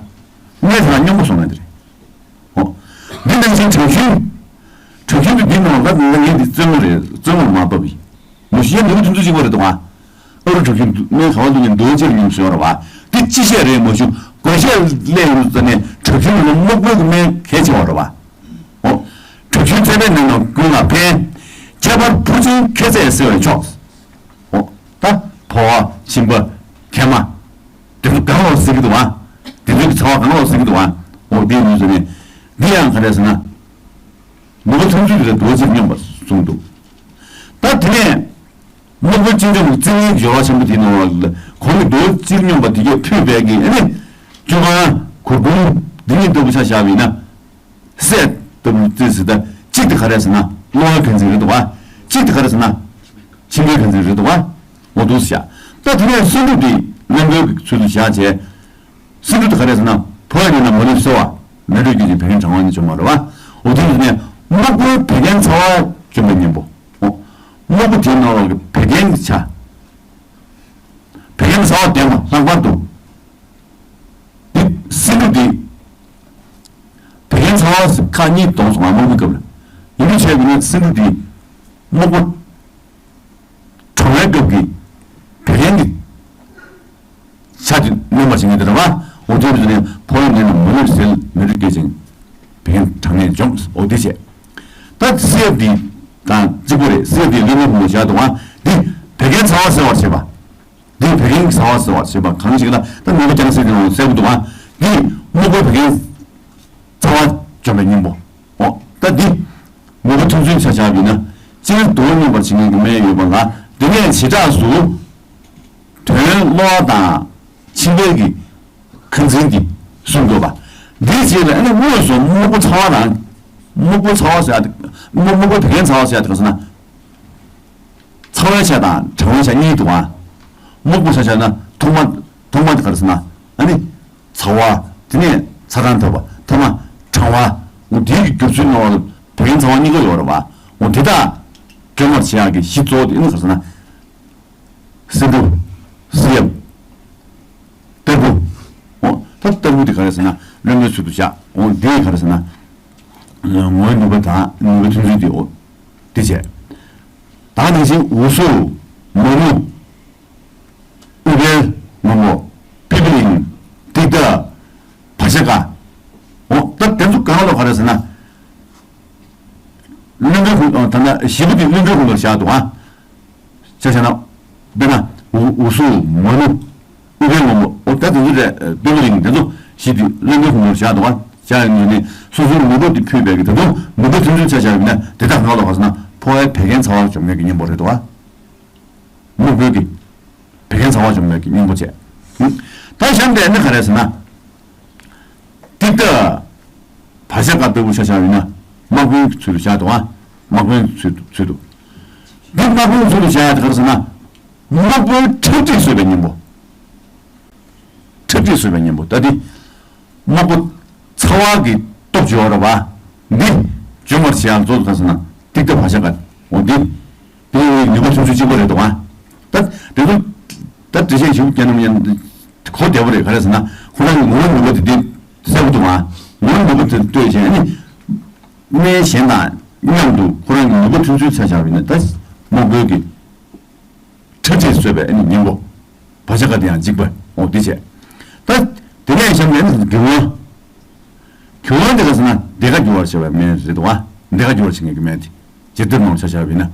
སྔོན་དེ་ལ་སྙོམས་པོ་སོང་ལེན་དེ་རེད། འོ། འདི་ནང་བཞིན་དྲག་ཤུལ། དྲག་ཤུལ་དུ་འདི་ནང་ལ་ད་ངས་འདི་རྩོད་མོ་རེད། རྩོད་མོར་མ་བབས་པའི། མ་གཞི་ཡང་ནུས་པ་ཐོན་ཚུལ་གཅིག་པ་རེད་འདུག་ཨ། ཨ་རུ་དྲག་ཤུལ་དུ་སྨན་ག་བ་འདུག་ནས་འདུལ་བ་སྤྱིར་སྙོམས་སུ་ཡོད་རེད་བ། འདི་སྤྱི་བཤད་རེད་མ་གཞི་དགོས་བཤད་སླེབས་ཡོང་དུས་ཙ་ནས་དྲག་ཤུལ་ལ་སྨུག་པོའི་སྨན་གལ་ཆེ་བ་རེད་བ། འོ། དྲག་ཤུལ་ཚད་མའི་ནང་ན་ཀུན་ལ་ཕན། ཁྱད་པར་ཕོ་ཆེན་ཁྱད་ཚད་སེལ་བའི་མཆོག་འོ། ད་ཕོ་བ་མཆིན་པ་མཁལ་མ། དེ་ཚོ་གང་ལ་ཟེར་གྱི་འདུག་བ། དེ་ཚོའི་ཚ་བ་གང་ལ་ཟེར་གྱི་འདུག་བ། འོ་དེ་ཡིན་ཟེར་ནས། འདི་ཡང་ག་རེ་ཟེར་ན། ནུས་པ་ཐོན་ཚུལ་དེ་ལ་འདུལ་བ་སྤྱིར་སྙོམས་པ་གསུངས་འདུག་ད་དེ་ནས། སྨུག་པོ་སྤྱི་སྙོམས་ཀྱི་བརྩེ་བའི་སྦྱོར་བ་ཆེན་པོ་དེའི་ནང་ལ་གོང་གི་འདུལ་བ་སྤྱིར་སྙོམས་པ་དེ་གས་ཕུལ་བའི་གི་ཨ་ནི། བཅོ་ལྔ་གུར་གུམ་འདི་གཉིས་ལྟ་བུ་ཆ་བཞག་པ་ཡིན་ན། སྲས་ལྟ་བུ་བརྩིས་ཟེར་ད། གཅིག་དེ་ག་རེ་ཟེར་ན་གློ་བ་གན་ཟིག་རེད་འདུག་བ། གཅིག་དེ་ག་རེ་ཟེར་ན་མཆིན་པའི་གན་ཟིག་རེད་འདུག་བ། འོ་འདུག་བཞག་ད་དེ་ནས་སྲིན་འབུ་དེ་སྨན་པོའི་ཚུལ་དུ་བཞག་བྱས། སྲིན་འབུ་དེ་ག་རེ་ཟེར་ན་ཕོ་བའི་ནང་ན་མ་ལུས་སེལ་བ། མེ་དྲོད་སྐྱེད་ཅིང་བད་ཀན་གྲང་བ་ནི་བྱུང་བ་རེད་བ། འོ་དེ་ནས་སྨུག་པོའི་བད་ཀན་ཚ་བ་འཇོམས་པའི་གཉེན་པོ། འོ། སྨུག་པོ་དེའི་ནང་ལོགས་ཀྱི་བད་ཀན་གྱི་ཆ། བད་ཀན་ཚ་བ་ལྡན་པ་ལྷག་པར་དུ། འདི་སྲིན་འབུ་འདི། བད་ཀན་ཚ་བ་ཁག་གཉིས་བསྡོམས་སོང་ང་སྨུག་པོའི་སྐབས་ལ། ཡིན་གྱི་བྱས་པ་ན་སྲིན་འབུ་འདི། སྨུག་པོ། གྲང་བའི་སྐབས་ཀྱི། བད་ཀན་གྱི། ཆ་དེ་སྣོན་པར་བྱེད་མཁན་དེ་རེད་བ། འོ་དེ་བས་ནས་ཕོ་བའི་ནང་ན་མ་ལུས་སེལ། མེ་དྲོད་སྐྱེད་ཅིང་། བད་ཀན་གྲང་ནད་འཇོམས། འོ་དེ་བྱས། ད་སྲིན་འབུ་འདི་དང་གཅིག་པ་རེད། སྲིན་འབུ་འདི་ལུས་ནས་ཕུང་པོ་བཞག་འདུག་བ། འདི་བད་ཀན་ཚ་བ་སེལ་བར་བྱེད་པ། འདི་བད་ཀན་གྱི་ཚ་བ་སེལ་བར་བྱེད་པ་གང་ཞིག་ལ་ད་ནུས་པ་ཀྱང་སྲིད་དེ་ནང་གསལ་པོ་འདུག་ཨ། འདི་སྨུག་པོའི་བད་ཀན་ཚ་བ་འཇོམས་པའི་གཉེན་པོ། འོ་ད་འདི་ནུས་པ་ཐོན་ཚུལ་ཆ་བཞག་པ་ཡིན་ན། སྤྱིར་འདུལ་བ་སྙོམས་པར་བྱེད་མཁན་གྱི་སྨན་ཡོད་པ་ལ། འདི་ནས་བྱེ་བྲག་ཏུ་དོན་གློ་བ་དང་མཆིན་པའི་གི་ཁ་འཛིན་གྱི་གསུང་དགོས་པ། འདིའི་རྗེས་ལ་ཨ་ནི་དངོས་སུ་སྨུག་པོ་ཚ་བ་དང་། སྨུག་པོ་ཚ་བ་ཟེར་ཡ་དེ། སྨུག་སྨུག་པོའི་བད་ཀན་ཚ་བ་ཟེར་ཡ་དེ་ག་ཟེར་ན། ཚ་བའི་ཆ་དང་གྲང་བའི་ཆ་གཉིས་འདུག་ཨ། སྨུག་པོ་ཆ་བཞག་ན་ཐོག་མ། ཐོག་མ་དེ་ག་རེ་ཟེར་ན། ཨ་ནི། ཚ་བ། དེ་ནས་ཚ་གྲང་འཐོབ་པ། ཐ་མ། གྲང་བ། འོ་དེའི་གི་རྒྱུ་ཚུལ་ནང་ལ་བད་ཀན་ཚ་བ་གཉིས་ཀ་ཡོད་རེད་བ། འོ་དེ་དག་འཇོམས་པར་བྱེད་ཡག་གི་གཞི་གཙོ་བོ་དེ་ཨ་ནི་ག་རེ་ཟེར་ན། སྲིན་འབུ། སྲིན་ཡབ། སྟར་འབུ། འོ་ད་སྟར་འབུ་དེ་ག་རེ་ཟེར་ན་རློན་པའི་ཚུལ་དུ་བཞག་འོ་དེ་ག་རེ་ཟེར་ན། ངོ་བོའི་ནུས་པ་དང་ནུས་པ་ཐོན་ཚུལ་དེ། འོ་དེ་བྱས། ད་ནང་བཞིན་འུ་སུ། མ་ནུ། ཨུཏྤལ་སྔོན་མོ། པི་པི་ལིང་། ཏིག་ཏ། བ་ཤ་ཀ་འོ་ད་དེ་ཚོ་གང་ལ་ག་རེ་ཟེར་ན། རློན་པའི་ཁུངས། ད་ལྟ་བཞི་པོ་དེ་རློན་པའི་ཁུངས་ལ་བཞག་འདུག་ཨ། ཆ་བཞག་ན། དཔེར་ན། འུ་འུ་སུ། མ་ནུ། ཨུཏྤལ་སྔོན་མོ། འོ་ད་དེ་ཚོ་རེད། པི་པི་ལིང་དེ་ཚོ་བཞི་དེ་རློན་པའི་ཁུངས་ལ་བཞག་འདུག་ཨ། བཞག་ཡོང་དུས་ནས་སོ་སོའི་ནུས་པ་དེ་ཕུད་པའི་གི་ད་དུང་ནུས་པ་ཐོན་ཚུལ་ཆ་བཞག་ཡོད་ན་དེ་དག་གང་ལ་ག་རེ་ཟེར་ན་ཕོ་བའི་བད་ཀན་ཚ་བ་འཇོམས་མཁན་གྱི་གཉེན་པོ་རེད་འདུག་ཨ། སྨུག་པོའི་གི། བད་ཀན་ཚ་བ་འཇོམས་པའི་གི་གཉེན་པོ་བྱས། ད་གཞན་པའི་ནི་ག་རེ་ཟེར་ན། ཏིག་ཏ། བ་ཤ་ཀ་ལྟ་བུ་ཆ་བཞག་ཡོད་ན། དམག་དཔོན་གྱི་ཚུལ་དུ་བཞག་འདུག་ཨ། དམག་དཔོན་གྱི་ཚུལ་དུ་ཚུལ་དུ། འདི་དམག་དཔོན་གྱི་ཚུལ་དུ་བཞག་ཡ་དེ་ག་རེ་ཟེར་ན། དམག་དཔོན་ཁྲག་མཁྲིས་གསོད་པའི་གཉེན་པོ། ཁྲག་མཁྲིས་གསོད་པའི་གཉེན་པོ། ད་འདི། དམག་དཔོན། ཚ་བ་གི་སྟོབས་འབྱོར་བ་རེད་བ། འདི། འཇོམས་པར་བྱེད་ཡག་གཙོ་བོ་ག་རེ་ཟེར་ན། ཏིག་ཏ་བ་ཤ་ཀ་འོ་འདི། དེ་ཡི་ནུས་པ་ཐོན་ཚུལ་གཅིག་པ་རེད་འདུག་ཨ། ད་དེ་ཚོ། ད་འགྲེལ་བཤད་ཞིབ་རྒྱག་ནམ་ཡང་གོ་བདེ་པོ་རེད། ག་རེ་ཟེར་ན་ཁོ་རང་གི་ངོ་བོ་ནུས་པ་དེ་དེ་གསལ་པོ་འདུག་ཨ། ངོ་བོ་ནུས་པ་དེ་ལྟོས་བྱས་ཨ་ནི། སྨན་གཞན་དང་མཉམ་དུ་ཁོ་རང་གི་ནུས་པ་ཐོན་ཚུལ་ཆ་བཞག་པ་ཡིན་ན་ད། དམག་དཔོན་གྱི། ཁྲག་མཁྲིས་གསོད་པའི་ཨ་ནི་གཉེན་པོ། བ་ཤ་ཀ་དེ་ཡང་གཅིག་པ་འོ་དེ་བྱས། ད། དེ་ནས་གཞན་པའི་ཨ་ནི་གི་ཝང་། གི་ཝང་དེ་ག་ཟེར་ན་འདེད་ཁ་བསྒྱུར་བར་བྱེད་པའི་སྨན་རེད་དོ། འདེད་ཁ་བསྒྱུར་བར་བྱེད་མཁན་གྱི་སྨན་དེ། ཇི་ལྟར་ནང་ཆ་བཞག་པ་ཡིན་ན།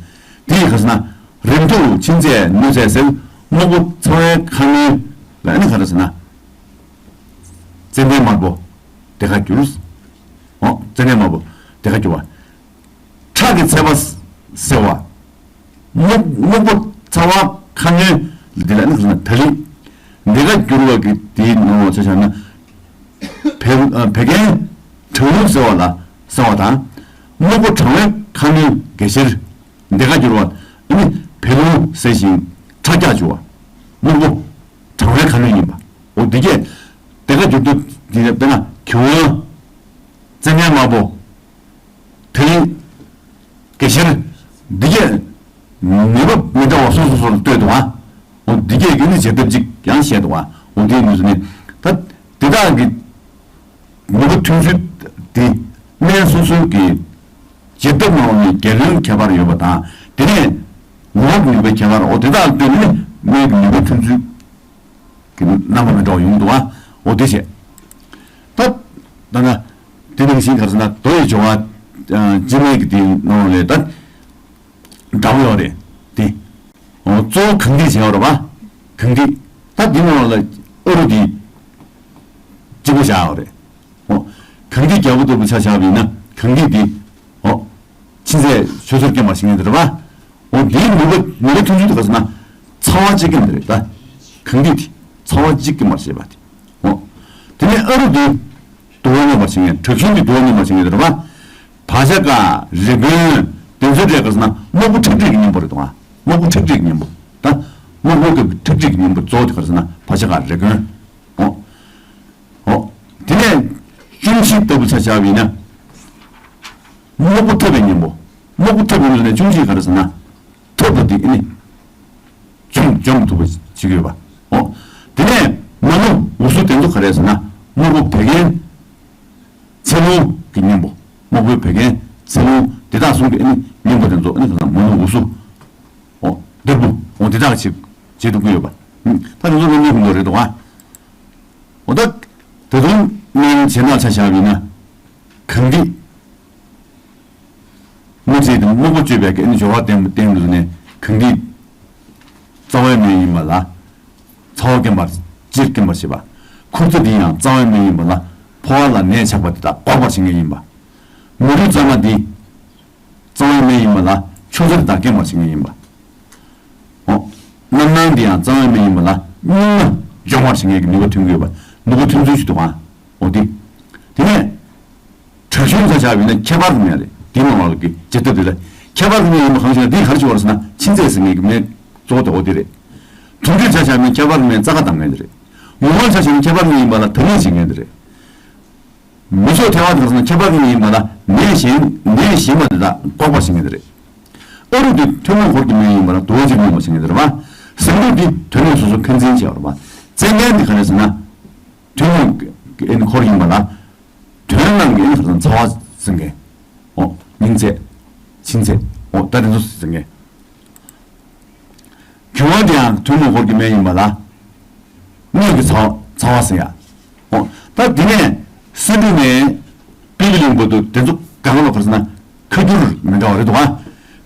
དེ་ཡི་ག་ཟེར་ན། རིམས་མཐུག་མཆིན་ཚད་ནུས་ཚད་སེལ། སྨུག་པོ་ཚ་བའི་ཁ་སྣོན་ལ་ཨ་ནི་ག་རེ་ཟེར་ན། ཙན་དན་དམར་པོ། འདེད་ཁ་བསྒྱུར། འོ་ཙན་དན་དམར་པོ། འདེད་ཁ་བསྒྱུར་བ། ཁྲག་གི་ཚད་པ་སེལ་བ། སྨུག་སྨུག་པོ་ཚ་བ་ཁ་སྣོན་འདི་ལ་ནི་ཟེར་ན་ད་ལི། འདེད་ཁ་བསྒྱུར་བ་གི་དེའི་ནང་ཆ་བཞག་ན། བད་བད་ཀན་གྲང་ལུགས་སེལ་བ་ལ་སེལ་བ་དང་། སྨུག་པོ་གྲང་བའི་ཁ་སྣོན་དགེ་ཤེར། འདེད་ཁ་བསྒྱུར་བ་ནི་བད་རླུང་སེལ་ཞིང་ཁྲག་རྒྱག་བཅུག་པ། སྨུག་པོ་གྲང་བའི་ཁ་སྣོན་ཡིན་པ། འོ་འདི་གས། འདེད་ཁ་བསྒྱུར་དུས་འདི་ནས་དཔེར་ན་གི་ཝང་། ཙན་དན་དམར་པོ། དེ་རིང་། དགེ་ཤེར། འདི་གས། ནུས་པ་མི་འདྲ་བ་སོ་སོ་སོ་ལ་ལྟོས་འདུག་ཨ། བྱེད་ཐབས་ཅིག་ཡང་བཤད་འདུག་བ། འོ་དེའི་ནུས་ནི་ད་དེ་དག་གི་ནུས་པ་ཐོན་ཚུལ་དེ་སྨན་སོ་སོའི་གི་བྱེད་ཐབས་ནང་ནས་རྒྱལ་བློན་ཁྱད་པར་ཡོད་པ་དང་། དེ་ནས་ངོ་བོ་ནུས་པའི་ཁྱད་པར། འོ་དེ་དག་ལ་ལྟོས་ནས་སྨན་གྱི་ནུས་པ་ཐོན་ཚུལ་གྱི་རྣམ་པ་མི་འདྲ་བ་ཡོང་འདུག་བ། འོ་དེ་བྱས། ད་ད་ན་དེ་ནང་བཞིན་ག་རེ་ཟེར་ན། མདོ་ཡི་སྦྱོར་བ་སྤྱི་སྨན་གྱི་དེའི་ནང་ལས་ད་འདྲ་བོ་ཡོད་རེད་དེ། འོ་གཙོ་བོ་གངས་ཐིག་བྱས་པ་རེད་བ། གངས་ཐིག་ད་འདི་ནང་ལ་ཨ་རུ་དེ་གཅིག་པ་བཞག་ཡོད་རེད། འོ། གངས་ཐིག་རྒྱལ་པོ་ལྟ་བུ་ཆ་བཞག་པ་ཡིན་ན་གངས་ཐིག་འདི། འོ། མཆིན་ཚད་ཆུ་སེར་སྐྱེ་འབར་བྱེད་མཁན་དེ་རེད་བ། འོ་འདིའི་ནུས་པ་ནུས་པ་ཐོན་ཚུལ་དེ་ག་ཟེར་ན། ཚ་བ་གཅིག་སྐྱེ་འདི་རེད་ད། གངས་ཐིག་དེ་ཚ་བ་གཅིག་སྐྱེ་འབར་བྱེད་པ་དེ། འོ། དེ་ནས་ཨ་རུ་འདི་དུ་བ་སྙོམས་པར་བྱེད་མཁན། དྲག་ཤུལ་འདི་དུ་བ་སྙོམས་པར་བྱེད་མཁན་དེ་རེད་བ། བ་ཇ་ག་རེག་བོན་དེ་ཚོའི་གྲས་ག་ཟེར་ན་དམག་དཔུང་ཁྲིག་ཁྲིག་གི་གཉེན་པོ་རེད་དོ། དམག་དཔུང་ཁྲིག་ཁྲིག་གི་གཉེན་པོ། ད་དམག་དཔུང་གི་ཁྲིག་ཁྲིག་གི་གཉེན་པོ་གཙོ་བོ་དེ་ག་རེ་ཟེར་ན་བ་ཇ་ག་རེག་བོན། འོ། འོ། དེ་ནས་ཅུང་ཞི་ལྟ་བུ་ཆ་བཞག་པ་ཡིན་ན། དམག་དཔུང་འཐབ་པའི་གཉེན་པོ། དམག་དཔུང་འཐབ་པའི་ནང་ནས་ཅུང་ཞི་ག་རེ་ཟེར་ན། འཐབ་པ་དེ་ཨ་ནི་འཇོམས་འཇོམས་ཐུབ་པ་ཞིག་ཡོད་པ། འོ། དེ་ནས་མ་ནུ་འུ་སུ་དེ་ཚོ་ག་རེ་ཟེར་ན། དམག་དཔུང་བད་ཀན་ཚེ་ལུང་གི་གཉེན་པོ། དམག་དཔུང་བད་ཀན་ཚེ་ལུང་དེ་དག་གསུམ་གྱི་ཨ་ནི་གཉེན་པོ་དེ་ཚོ་ཨ་ནི་ག་རེ་ཟེར་ན། མ་ནུ་འུ་སུ། འོ། རྟར་བུ། འོ་དེ་དག་ཅིག་བྱེད་ཐུབ་ཀྱི་ཡོད་པ། ད་དེ་ཚོ་སྨན་གྱི་ནུས་པ་རེད་དོ། འོ་ད་ད་དུང་སྨན་བྱེད་སྟངས་ཆ་བཞག་པ་ཡིན་ན། གངས་ཐིག་དམུ་རྫས་དེ་དམུ་པོ་གཅོད་པའི་གི་ཨ་ནི་སྦྱོར་བ་བསྟན་བསྟན་འདུག་ནས། གངས་ཐིག་རྩ་བའི་སྨན་ཡིན་པ་ལ་ཚ་བ་སྐྱེ་འབར་སྤྱིར་སྐྱེ་འབར་བྱེད་པ། ཁུར་ཚ་དེ་ཡང་རྩ་བའི་སྨན་ཡིན་པ་ལ་ཕོ་བ་ལ་ནད་ཆགས་པ་དེ་དག་འགོག་པར་བྱེད་མཁན་ཡིན་པ། མི་རུ་རྩ་མ་དེ་རྩ་བའི་སྨན་ཡིན་པ་ལ་ཆུ་སེར་དག་སྐྱེ་འབར་བྱེད་མཁན་ཡིན་པ། འོ། རྣམ་སྣང་དེ་ཡང་རྩ་བའི་སྨན་ཡིན་པ་ལ་སྙིགས་མ་སྦྱོང་བར་བྱེད་མཁན་གྱི་ནུས་པ་ཐོན་གྱི་ཡོད་པ། ནུས་པ་ཐོན་ཚུལ་ཞིག་འདུག་ག་འོ་དེ། དེ་ནས་དྲག་ཤུལ་ཆ་བཞག་པ་ཡིན་ན་ཁྱད་པར་དུ་མེད་རེད། དེ་ནང་ལ་གི་བྱེད་ཐབས་དེ་ལ་ཁྱད་པར་དུ་མེད་ཡིན་པ་གང་ཞིག་ན། དེ་ག་རེ་བྱེད་པ་རེད་ཟེར་ན། མཆིན་ཚད་ཟེར་མཁན་གྱི་སྨན་གཙོ་བོ་དེ་འོ་དེ་རེད། དུག་སྦྲུལ་ཆ་བཞག་པ་ཡིན་ན་ཁྱད་པར་དུ་མེད་རྩ་ཁ་གཏང་མཁན་དེ་རེད། ངོ་བོ་ཆ་བཞག་ན་ཁྱད་པར་དུ་མེད་ཡིན་པ་ལ་དག་ཉེས་བྱེད་མཁན་དེ་རེད། མི་ཚོགས་ཐལ་བ་དེ་ག་ཟེར་ན་ཁྱད་པར་དུ་མེད་ཡིན་པ་ལ་ནད་གཞན་ནད་གཞན་པ་དེ་དག་འགོག་པར་བྱེད་མཁན་དེ་རེད། ཨ་རུ་དེ་ཐུན་མོང་འཁོར་གྱི་སྨན་ཡིན་པ་ལ་དུ་བ་གཅིག་སྙོམས་པར་བྱེད་མཁན་དེ་རེད་བ། ཟངས་དྲུབ་དེ་དོན་ལས་སོ་སོ་ཁ་འཛིན་བྱེད་པ་རེད་བ། བཙན་མཁན་དེ་ག་རེ་ཟེར་ན། ཐུན་མོང་གི་ཨ་ནི་འཁོར་ཡིན་པ་ལ། དོན་རྣམས་ཀྱི་ཨ་ནི་ག་རེ་ཟེར་ན་ཚ་བ་ཟེར་མཁན། འོ། སྙིང་ཚད། མཆིན་ཚད། འོ་ད་དེ་ཚོ་ཟེར་མཁན། གྱོན་བ་དེ་ཡང་ཐུན་མོང་འཁོར་གྱི་སྨན་ཡིན་པ་ལ། སྣོད་ཀྱི་ཚ་བ་ཚ་བ་ཟེར་ཡ། འོ། ད་དེ་ནས་སེ་འབྲུ་ནས་པི་པི་ལིང་བར་དུ་དེ་ཚོ་གང་ལ་ག་རེ་ཟེར་ན་ཁ་སྒྱུར་མི་འདྲ་བ་རེད་འདུག་ག་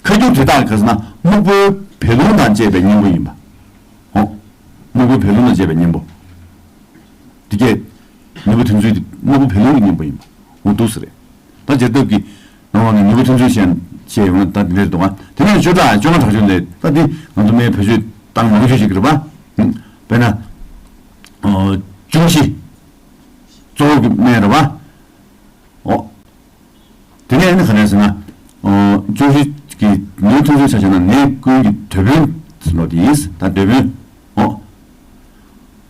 ཁ་སྒྱུར་དེ་དག་ག་རེ་ཟེར་ན་སྨུག་པོའི་བད་ལུང་དང་བཅས་པའི་གཉེན་པོ་ཡིན་པ། འོ། སྨུག་པོའི་བད་ལུང་དང་བཅས་པའི་གཉེན་པོ། དེ་གས་ནུས་པ་ཐོན་ཚུལ་དེ་དམར་པོ་བད་ལུང་གི་གཉེན་པོ་ཡིན་པ་འོ་འདུག་ཟེར་རེད། ད་བྱེད་ཐབས་ཀྱི་ནང་ལ་ནི་ནུས་པ་ཐོན་ཚུལ་བཤད་བཤད་ཡོང་ན་ད་འདི་འདྲ་རེད་འདུག་ག་དེ་ནས་བཅུ་ཕྲག་བཅོ་ལྔ་དྲག་སྦྱོར་ལས། ད་འདི་ང་ཚོ་སྨན་བེད་སྤྱོད་བཏང་མང་ཤོས་ཤིག་རེད་པ། དཔེར་ན། ཅུང་ཞི། གཙོ་བོ་གི་སྨན་རེད་པ། འོ། དེ་ནས་ནི་ག་རེ་ཟེར་ན། ཨོ། ཅུང་ཞི་གི་ནུས་ཐོན་ཚུལ་ཆ་བཞག་ན་ནད་ཀུན་གྱི་དོད་དཔོན་ཟེར་ནོ་དེ་ཡིན། ད་དོད་དཔོན། ཨོ།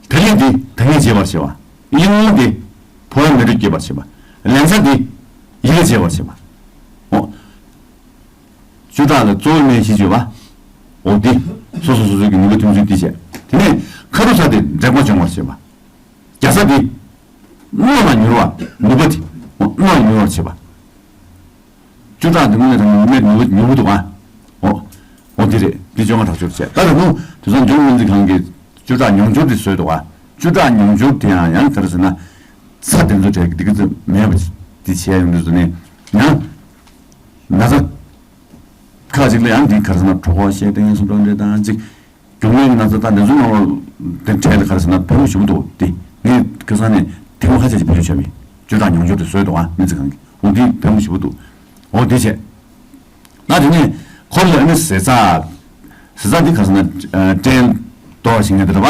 དག་ཉེས་དེ་དག་ཉེས་བྱེད་པར་བྱེད་པ། གཡེང་བ་དེ་ཕོ་བའི་མེ་དྲོད་སྐྱེད་པར་བྱེད་པ། ལན་ཚྭ་དེ་ཡི་གེ་བྱེད་པར་བྱེད་པ། ཨོ། བཅུ་ཕྲག་ལ་གཙོ་བོ་སྨན་བཞི་བརྗོད་པ། འོ་དེ། སོ་སོ་སོ་སོའི་གི་ནུས་པ་ཐོན་ཚུལ་དེ་བྱས། དེ་ནས་ཁ་རུ་ཚྭ་དེ་འབྲེག་པ་སྦྱོང་བར་བྱེད་པ། རྒྱ་ཚྭ་དེ། རྣོ་ལ་མྱུར་བ། ནུས་པ་དེ། རྣོ་ལ་མྱུར་བར་བྱེད་པ། བཅུ་ཕྲག་དེ་དངོས་གནས་དྲང་གནས་སྨན་ནུས་པ་ཉུང་པོ་འདུག་ཨ། འོ། འོ་དེ་རེད། དེ་བཅོ་ལྔ་དྲག་སྦྱོར་བྱས། ད་ད་དུང་དེང་སང་འབྱུང་སྨན་རྩིས་ཁང་གི་བཅུ་ཕྲག་མྱོང་སྦྱོར་དེ་བཟོས་འདུག་ཨ། བཅུ་ཕྲག་མྱོང་སྦྱོར་དེ་ཡང་ཡང་ག་རེ་ཟེར་ན། ཚྭ་དེ་ཚོ་གྲས་ཀྱི་དེ་ག་ཚོད་མེད་པ་དེ་བྱས་ཡོང་དུས་ཙམ་ནས་ཡང་། ན་ཚ། ཁག་ཅིག་ལ་ཡང་འདི་ག་རེ་ཟེར་ན་གྲོད་ཁོག་བཤལ་ཏེ་སོང་འགྲོ་འདྲ་དང་ཅིག་སྒྱུ་མའི་ན་ཚ་དང་འདི་ཚོ་ནང་ལ་དེ་འཕྲལ་ལ་ག་རེ་ཟེར་ན་ཕན་པོ་ཞེ་པོ་འདུག་དེ་ངས་ཁ་སང་ནས་ཐེངས་མ་ཁ་ཤས་ཅིག་བེད་སྤྱོད་བྱས་མེད། བཅུ་ཕྲག་མྱོང་སྦྱོར་དེ་བཟོས་འདུག་ཨ། སྨན་རྩིས་ཁང་གིས། འོ་འདི་ཕན་པོ་ཞེ་པོ་འདུག་འོ་དེ་བྱས། ད་དེ་ནས་ཁོ་ལ་ཨ་ནི་ཟས་ཚྭ། ཟས་ཚྭ་འདི་ག་རེ་ཟེར་ན་སྐྲན་གཏོར་བ་བྱེད་མཁན་དེ་རེད་པ།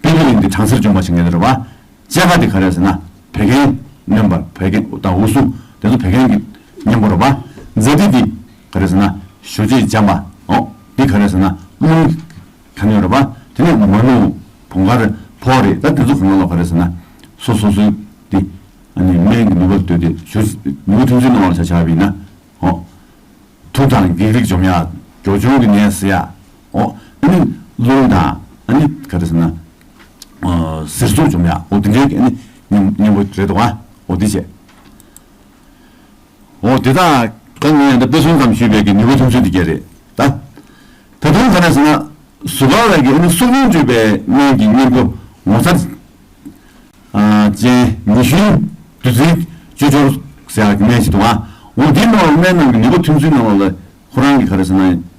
པི་པི་ལིང་འདི་གྲང་སར་འཇོམས་པ་བྱེད་མཁན་དེ་རེད་པ། ལྕགས་ཁ་དེ་ག་རེ་ཟེར་ན་བད་ཀན་སྨན་པ། བད་ཀན་དང་འུ་སུ་དེ་ཚོ་བད་ཀན་གྱི་གཉེན་པོ་རེད་པ། ཛཱ་ཏི་དེ་ག་རེ་ཟེར་ན་ཞོ་རྗེས་འཇམ་པ། འོ་དེ་ག་རེ་ཟེར་ན་རླུང་གི་གཉེན་རེད་པ། དེ་ནས་མ་ནུ་བུང་དཀར་ཕོ་རེད། ད་དེ་ཚོ་གང་ལ་ག་རེ་ཟེར་ན་སོ་སོ་སོའི་དེ་ཨ་ནི་སྨན་གྱི་ནུས་པ་ལ་ལྟོས་ཏེ་ཞོ་ནུས་པ་ཐོན་ཚུལ་གནང་བ་ལ་ཆ་བཞག་པ་ཡིན་ན། འོ། དུག་དང་བགེགས་རིགས་འཇོམས་ཡ། སྐྱོ་སྦྱོང་གི་ནད་སེལ་ཡ། འོ། ཨ་ནི་རླུང་དང་ཨ་ནི་ ག་རེ་ཟེར་ན། ཨ་གཟེར་ཟུག་བྱུང་ཡ། འོ་དེ་འདྲའི་གི་ཨ་ནི་གཉེན་གཉེན་པོ་རེད་འདུག་ཨ། འོ་དེ་བྱས། འོ་དེ་དག་ད་ངས་ཡང་ད་དཔེ་མཚོན་ཙམ་ཞུས་པའི་གི་ནུས་པ་ཐོན་ཚུལ་དེ་ག་རེད་ད། ད་དུང་ག་རེ་ཟེར་ན། གཟུགས་ཁམས་ལ་གི་ཨ་ནི་སྲོག་རླུང་བཅུད་པའི་སྨན་གྱི་གཉེན་པོ་ངོ་མཚར། ཨ་ཅན་ཉི་གཞོན་བདུད་རྩིའི་ཅོ་ཅོར་ཟེར་ཡག་གི་སྨན་ཞིག་འདུག་ཨ། འོ་འདི་ནང་སྨན་ནང་གི་ནུས་པ་ཐོན་ཚུལ་ནང་ལ་ཁོ་རང་གི་ག་རེ་ཟེར་ན།